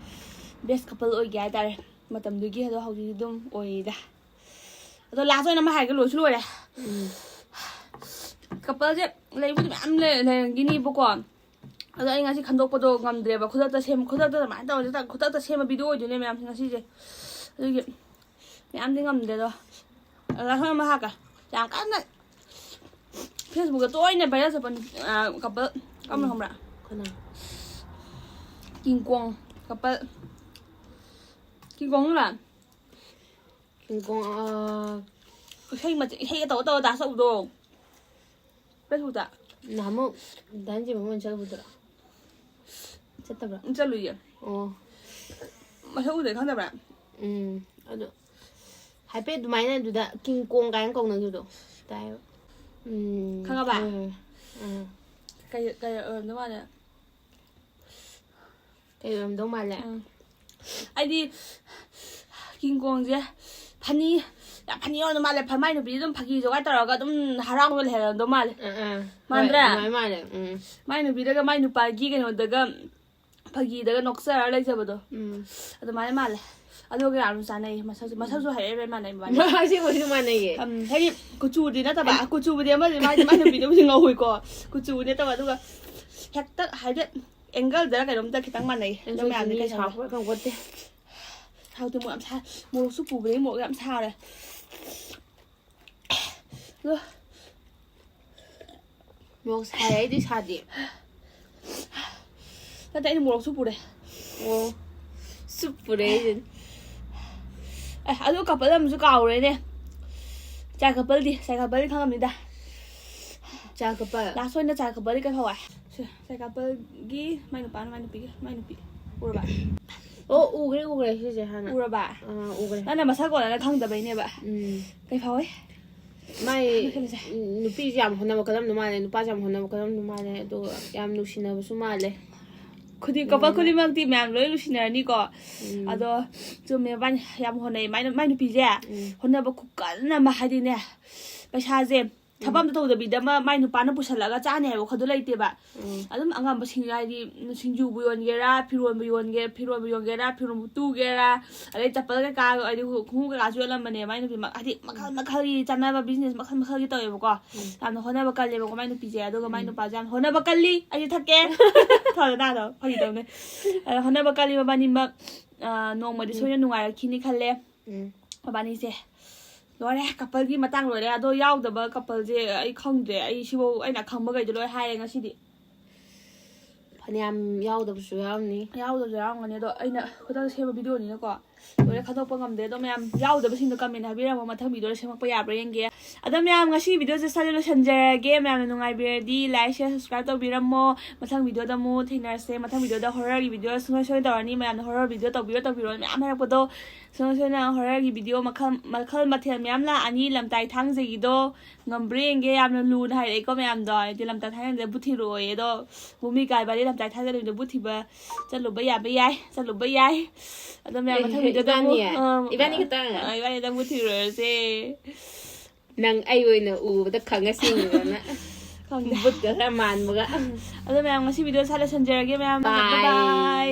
Best couple ꯑꯣꯏꯒꯦ ꯍꯥꯏꯇꯥꯔꯦ ꯃꯇꯝꯗꯨꯒꯤ꯫ ꯑꯗꯣ ꯍꯧꯖꯤꯛꯇꯤ ꯑꯗꯨꯝ ꯑꯣꯏꯔꯤꯗ꯫ ꯑꯗꯣ last ꯑꯣꯏꯅ ꯑꯃ ꯍꯥꯏꯔꯒ ꯂꯣꯏꯁꯨ ꯂꯣꯏꯔꯦ꯫ Coupleꯁꯦ ꯂꯩꯕꯨꯗꯤ ꯃꯌꯥꯝ ꯂꯩ-, ꯂꯩꯔꯝꯈꯤꯅꯤꯕꯀꯣ꯫ ꯑꯗꯣ ꯑꯩ ꯉꯁꯤ ꯈꯟꯗꯣꯛꯄꯗꯣ ꯉꯝꯗ꯭ꯔꯦꯕ꯫ ꯈꯨꯗꯛꯇ ꯁꯦꯝ-, ꯈꯨꯗꯛꯇ ꯑꯗꯨꯃꯥꯏꯅ ꯇꯧꯔꯗꯤ ꯈꯨꯗꯛꯇ ꯁꯦꯝꯕ video ꯑꯣꯏꯗꯣꯏꯅꯦ ꯃꯌꯥꯝꯁꯦ ꯉꯁꯤꯁꯦ꯫ ꯑꯗꯨꯒꯤ ꯃꯌꯥꯝꯗꯤ ꯉꯝꯗꯦ ꯑꯗꯣ꯫ ꯑꯗ ꯁꯣꯝ ꯑꯃ ꯍꯥꯏꯔꯛꯀꯦ꯫ ꯌꯥꯝ ꯀꯟꯅ Facebookꯇ ꯇꯣꯏꯅ viral ꯆꯠꯄ ꯅꯨꯄꯤ, ꯑ, couple ꯑꯃ ꯈꯪꯕ꯭ꯔꯥ? ꯀꯅꯥ? King Kong couple꯫ King Kong ꯈꯪꯕ꯭ꯔꯥ? King Kong, ꯑ, ꯏꯁꯩ ꯃꯆꯦ-, ꯏꯁꯩꯒ ꯇꯧꯔ ꯇꯧꯔ dance ꯇꯧꯕꯗꯣ꯫ Facebookꯇ꯫ ꯅꯍꯥꯟꯃꯨꯛ ꯗꯥꯟꯁ ꯌꯦꯡꯕ ꯑꯣꯏꯅ ꯆꯠꯂꯨꯕꯗꯨꯔꯣ? ꯆꯠꯇꯕ꯭ꯔꯥ? ꯎꯝ, ꯆꯠꯂꯨꯏꯌꯦ꯫ ꯑꯣ꯫ ꯃꯁꯛ ꯎꯗ꯭ꯔꯦ, ꯈꯪꯗꯕ꯭ꯔꯥ? ꯎꯝ꯫ ꯑꯗꯣ ꯍꯥꯏꯐꯦꯠ ꯑꯗꯨꯃꯥꯏꯅ ꯑꯗꯨꯗ King Kong ꯀꯥꯏꯅ ꯀꯧꯅꯈꯤꯕꯗꯣ ꯇꯥꯏꯌꯦꯕ꯫ ꯎꯝ꯫ ꯈꯪꯉꯕ? ꯍꯣꯏ, ꯍꯣꯏ, ꯍꯣꯏ꯫ ꯑꯥ꯫ ꯀꯩ, ꯀꯩ ꯑꯣꯏꯔꯝꯗꯧ ꯃꯥꯜꯂꯦ? ꯀꯩ ꯑꯣꯏꯔꯝꯗꯧ ꯃꯥꯜꯂꯦ? ꯎꯝ꯫ ꯑꯩꯗꯤ King Kongꯁꯦ funny, ꯌꯥꯝ funny ꯑꯣꯏꯅ ꯃꯥꯜꯂꯦ꯫ ꯐ-, ꯃꯥꯏ ꯅꯨꯄꯤꯗꯤ ꯑꯗꯨꯝ ꯐꯥꯒꯤ ꯖꯣꯒꯥꯏ ꯇꯧꯔꯒ ꯑꯗꯨꯝ ꯍꯔꯥꯎꯅ ꯂꯩꯍꯜꯂꯝꯗꯧ ꯃꯥꯜꯂꯦ꯫ ꯑꯥ, ꯑꯥ꯫ ꯃꯥꯟꯗ꯭ꯔꯥ? ꯍꯣꯏ, ꯑꯗꯨꯃꯥꯏꯅ ꯃꯥꯜꯂꯦ꯫ ꯎꯝ꯫ ꯃꯥꯏ ꯅꯨꯄꯤꯗꯒ ꯃꯥꯏ ꯅꯨꯄꯥꯒꯤ ꯀꯩꯅꯣꯗꯒ ꯐꯥꯒꯤꯗꯒ ꯅꯣꯛꯆꯔ ꯂꯩꯖꯕꯗꯣ꯫ ꯎꯝ꯫ ꯑꯗꯨꯃꯥꯏꯅ ꯃꯥꯜꯂꯦ꯫ ꯑꯗꯨꯒ ꯌꯥꯝ ꯆꯥꯟꯅꯩꯌꯦ ꯃꯁꯛꯁꯨ꯫ ꯃꯁꯛꯁꯨ ꯍꯥꯏꯔꯛꯑꯦ ꯃꯥꯟꯅꯩ ꯃꯥꯅꯤ꯫ ꯑꯁꯦꯡꯕꯁꯨ ꯃꯥꯟꯅꯩꯌꯦ꯫ ꯎꯝ, ꯍꯥꯏꯗꯤ ꯀꯨꯆꯨꯗꯤ ꯅꯠꯇꯕ, ꯀꯨꯆꯨꯕꯨꯗꯤ ꯑꯃꯗꯤ ꯃꯥꯏꯗꯤ ꯃꯥꯏ ꯅꯨꯄꯤꯗꯨꯕꯨꯗꯤ ꯉꯧꯋꯤꯀꯣ꯫ ꯀꯨꯆꯨꯕꯨꯗꯤ ꯅꯠꯇꯕ, ꯑꯗꯨꯒ ꯍꯦꯛꯇ ꯍꯥꯏꯗꯤ ꯑꯦꯡꯒꯜꯗꯔ ꯀꯩꯅꯣꯝꯇ ꯈꯤꯇꯪ ꯃꯥꯟꯅꯩ꯫ ꯑꯗꯨ ꯃꯌꯥꯝꯗꯤ ꯀꯩ ꯁꯥꯎ- ꯁꯥꯎꯄ ꯈꯪꯄꯣꯠꯇꯦ꯫ ꯍꯥꯎꯇꯦ, ꯃꯣꯔꯣꯛ ꯌꯥꯝ ꯁꯥ-, ꯃꯣꯔꯣꯛꯁꯨ ꯄꯨꯕꯅꯤ, ꯃꯣꯔꯣꯛ ꯌꯥꯝ ꯁꯥꯔꯦ꯫ ꯑꯗꯣ ꯃꯣꯔꯣꯛ ꯁꯥꯏ ꯑꯩꯗꯤ ꯁꯥꯗꯦ꯫ ꯅꯠꯇꯦ, ꯑꯩꯅ ꯃꯣꯔꯣꯛꯁꯨ ꯄꯨꯔꯦ꯫ ꯑꯣ, ꯁꯨꯞ ꯄꯨꯔꯦ ꯑꯩꯗꯤ꯫ ꯑꯦ, ꯑꯗꯨ ꯀꯄꯜ ꯑꯃꯁꯨ ꯀꯥꯎꯔꯦꯅꯦ꯫ ꯆꯥꯏ ꯀꯄꯜꯗꯤ, ꯆꯥꯏ ꯀꯄꯜꯗꯤ ꯈꯪꯉꯝꯅꯤꯗ꯫ ꯆꯥ ꯀꯄꯜ꯫ ꯂꯥꯁ ꯑꯣꯏꯅ ꯆꯥꯏ ꯀꯄꯜꯗꯤ ꯀꯩ ꯐꯥꯎ ꯍꯥꯏ? ꯁꯦ, ꯆꯥꯏ ꯀꯄꯜꯒꯤ ꯃꯥꯏ ꯅꯨꯄꯥ, ꯃꯥꯏ ꯅꯨꯄꯤꯒꯤ, ꯃꯥꯏ ꯅꯨꯄꯤ꯫ ꯎꯔꯕ? ꯑꯣ, ꯎꯈ꯭ꯔꯦ, ꯎꯈ꯭ꯔꯦ ꯁꯤꯁꯦ ꯍꯥꯟꯅ꯫ ꯎꯔꯕ? ꯑꯥ, ꯎꯈ꯭ꯔꯦ꯫ ꯅꯪꯅ ꯃꯁꯛ ꯑꯣꯟꯅꯅ ꯈꯪꯗꯕꯩꯅꯦꯕ꯫ ꯎꯝ꯫ ꯀꯩ ꯐꯥꯎꯋꯦ? ꯃꯥꯏ ꯃꯈꯜꯁꯦ꯫ ꯅꯨꯄꯤꯁꯦ ꯌꯥꯝ ꯍꯣꯠꯅꯕ ꯀꯜꯂꯝꯗꯧ ꯃꯥꯜꯂꯦ, ꯅꯨꯄꯥꯁꯦ ꯌꯥꯝ ꯍꯣꯠꯅꯕ ꯀꯜꯂꯝꯗꯧ ꯃꯥꯜꯂꯦ, ꯑꯗꯨꯒ ꯌꯥꯝ ꯅꯨꯡꯁꯤꯅꯕꯁꯨ ꯃꯥꯜꯂꯦ꯫ ꯈꯨꯗꯤꯡ, ꯀꯄꯜ ꯈꯨꯗꯤꯡꯃꯛꯇꯤ ꯃꯌꯥꯝ ꯂꯣꯏ ꯅꯨꯡꯁꯤꯅꯔꯅꯤꯀꯣ꯫ ꯎꯝ꯫ ꯑꯗꯣ ꯆꯨꯝꯃꯦ, ꯃꯥꯅ ꯌꯥꯝ ꯍꯣꯠꯅꯩ꯫ ꯃꯥꯏ, ꯃꯥꯏ ꯅꯨꯄꯤꯁꯦ ꯎꯝ꯫ ꯍꯣꯠꯅꯕ ꯈꯨꯀꯟ ꯑꯃ, ꯍꯥꯏꯗꯤꯅꯦ, ꯄꯩꯁꯥꯁꯦ ꯊꯕꯛ ꯑꯝꯇ ꯇꯧꯗꯕꯤꯗ ꯑꯃ ꯃꯥꯏ ꯅꯨꯄꯥꯅ ꯄꯨꯁꯜꯂꯛꯑꯒ ꯆꯥꯅꯤ ꯍꯥꯏꯕ ꯋꯥꯈꯜꯗꯣ ꯂꯩꯇꯦꯕ꯫ ꯎꯝ꯫ ꯑꯗꯨꯝ ꯑꯉꯝꯕ ꯁꯤꯡ-, ꯍꯥꯏꯗꯤ ꯁꯤꯡꯖꯨꯕꯨ ꯌꯣꯟꯒꯦꯔꯥ, ꯐꯤꯔꯣꯟꯕꯨ ꯌꯣꯟꯒꯦ-, ꯐꯤꯔꯣꯟꯕꯨ ꯌꯣꯟꯒꯦꯔꯥ, ꯐꯤꯔꯣꯟꯕꯨ ꯇꯨꯒꯦꯔꯥ, ꯑꯗꯩ ꯆꯄꯜ ꯀꯩꯀꯥ, ꯍꯥꯏꯗꯤ ꯈꯣꯡꯎꯞ ꯀꯩꯀꯥꯁꯨ ꯌꯣꯜꯂꯝꯕꯅꯦ ꯃꯥꯏ ꯅꯨꯄꯤ꯫ ꯃ-, ꯍꯥꯏꯗꯤ ꯃꯈꯜ ꯃꯈꯜꯒꯤ ꯆꯥꯅꯕ business ꯃꯈꯜ ꯃꯈꯜꯒꯤ ꯇꯧꯋꯦꯕꯀꯣ꯫ ꯌꯥꯝꯅ ꯍꯣꯠꯅꯕ ꯀꯜꯂꯦꯕꯀꯣ ꯃꯥꯏ ꯅꯨꯄꯤꯁꯦ꯫ ꯑꯗꯨꯒ ꯃꯥꯏ ꯅꯨꯄꯥꯁꯦ ꯌꯥꯝ ꯍꯣꯠꯅꯕ ꯀꯜꯂꯤ꯫ ꯑꯩꯁꯨ ꯊꯛꯀꯦ꯫ ꯊꯛꯑꯣ ꯅꯥꯗꯣ, ꯐꯥꯒꯤ ꯇꯧꯅꯦ꯫ ꯑꯗ ꯍꯣꯠꯅꯕ ꯀꯜꯂꯤ ꯃꯕꯥꯅꯤꯃꯛ, ꯑ, ꯅꯣꯡꯃꯗꯤ ꯁꯣꯏꯗꯅ ꯅꯨꯡꯉꯥꯏꯔꯛꯈꯤꯅꯤ ꯈꯜꯂꯦ꯫ ꯎꯝ꯫ ꯃꯕꯥꯅꯤꯁꯦ ꯂꯣꯏꯔꯦ, ꯀꯄꯜꯒꯤ ꯃꯇꯥꯡ ꯂꯣꯏꯔꯦ꯫ ꯑꯗꯣ ꯌꯥꯎꯗꯕ ꯀꯄꯜꯁꯦ ꯑꯩ ꯈꯪꯗ꯭ꯔꯦ꯫ ꯑꯩ ꯁꯤꯐꯧ ꯑꯩꯅ ꯈꯪꯕꯈꯩꯗꯣ ꯂꯣꯏ ꯍꯥꯏꯔꯦ ꯉꯁꯤꯗꯤ꯫ ꯐꯅꯌꯥꯝ ꯌꯥꯎꯗꯕꯁꯨ ꯌꯥꯎꯔꯝꯅꯤ꯫ ꯌꯥꯎꯗꯕꯁꯨ ꯌꯥꯎꯔꯝꯒꯅꯤ, ꯑꯗꯣ ꯑꯩꯅ ꯈꯨꯗꯛꯇ ꯁꯦꯝꯕ videoꯅꯤꯅꯀꯣ, ꯂꯣꯏꯅ ꯈꯟꯗꯣꯛꯄ ꯉꯝꯗꯦ꯫ ꯑꯗꯣ ꯃꯌꯥꯝ ꯌꯥꯎꯗꯕꯁꯤꯡꯗꯣ comment ꯍꯥꯏꯕꯤꯔꯝꯃꯣ, ꯃꯊꯪ videoꯗ ꯁꯦꯝꯃꯛꯄ ꯌꯥꯕ꯭ꯔꯥ ꯌꯦꯡꯒꯦ꯫ ꯑꯗꯣ ꯃꯌꯥꯝ, ꯉꯁꯤ videoꯁꯦ ꯁ꯭ꯋꯥꯏꯗ ꯂꯣꯏꯁꯤꯟꯖꯔꯒꯦ꯫ ꯃꯌꯥꯝꯅ ꯅꯨꯡꯉꯥꯏꯕꯤꯔꯗꯤ like, share, subscribe ꯇꯧꯕꯤꯔꯝꯃꯣ꯫ ꯃꯊꯪ videoꯗ ꯑꯃꯨꯛ ꯊꯦꯡꯅꯔꯁꯦ꯫ ꯃꯊꯪ videoꯗ horrorꯒꯤ video ꯁꯨꯡꯁꯣꯏ ꯁꯣꯏ ꯇꯧꯔꯅꯤ꯫ ꯃꯌꯥꯝꯅ horror video ꯇꯧꯕꯤꯌꯣ ꯇꯧꯕꯤꯔꯣ ꯃꯌꯥꯝ ꯍꯥꯏꯔꯛꯄꯗꯣ, ꯁꯨꯡꯁꯣꯏ ꯁꯣꯏꯅ horrorꯒꯤ video ꯃꯈꯜ, ꯃꯈꯜ ꯃꯊꯦꯜ ꯃꯌꯥꯝ ꯂꯥꯛꯑꯅꯤ꯫ ꯂꯝꯇꯥꯏ ꯊꯥꯡꯖꯒꯤꯗꯣ ꯉꯝꯕ꯭ꯔꯥ ꯌꯦꯡꯒꯦ꯫ ꯌꯥꯝꯅ ꯂꯨꯅ ꯍꯥꯏꯔꯛꯏꯀꯣ ꯃꯌꯥꯝꯗꯣ, ꯍꯥꯏꯗꯤ ꯂꯝꯇꯥꯏ ꯊꯥꯡꯖꯒꯤꯗꯣ ꯕꯨꯠ ꯊꯤꯔꯛꯑꯣꯌꯦ꯫ ꯑꯗꯣ ꯚꯨꯃꯤꯀꯥ ꯏꯕꯥꯅꯤ ꯂꯝꯇꯥꯏ ꯊꯥꯡꯖꯒꯤꯗꯣ ꯕꯨꯠ ꯊꯤꯕ ꯆꯠꯂꯨꯕ ꯌꯥꯕ ꯌꯥꯏ, ꯆꯠꯂꯨꯕ ꯌꯥꯏ꯫ ꯑꯗꯣ ꯃꯌꯥꯝ, ꯑꯦ, ꯃꯊꯪ videoꯗ ꯑꯃꯨꯛ, ꯏꯕꯥꯅꯤ? ꯑꯝ, ꯏꯕꯥꯅꯤ ꯈꯛꯇꯪ? ꯑ, ꯏꯕꯥꯅꯤꯗꯪ ꯕꯨꯠ ꯊꯤꯔꯨꯔꯁꯦ꯫ ꯅꯪ ꯑꯩ ꯑꯣꯏꯅ ꯎꯕꯗ ꯈꯪꯉ ꯆꯦꯟꯈꯤꯗꯅ꯫ ꯈꯪꯗꯦ꯫ ꯕꯨꯠꯀ ꯈꯔ ꯃꯥꯟꯕꯒ꯫ ꯑꯗꯣ ꯃꯌꯥꯝ, ꯉꯁꯤ video ꯁ꯭ꯋꯥꯏꯗ ꯂꯣꯏꯁꯤꯟꯖꯔꯒꯦ ꯃꯌꯥꯝ꯫ Bye. Bye.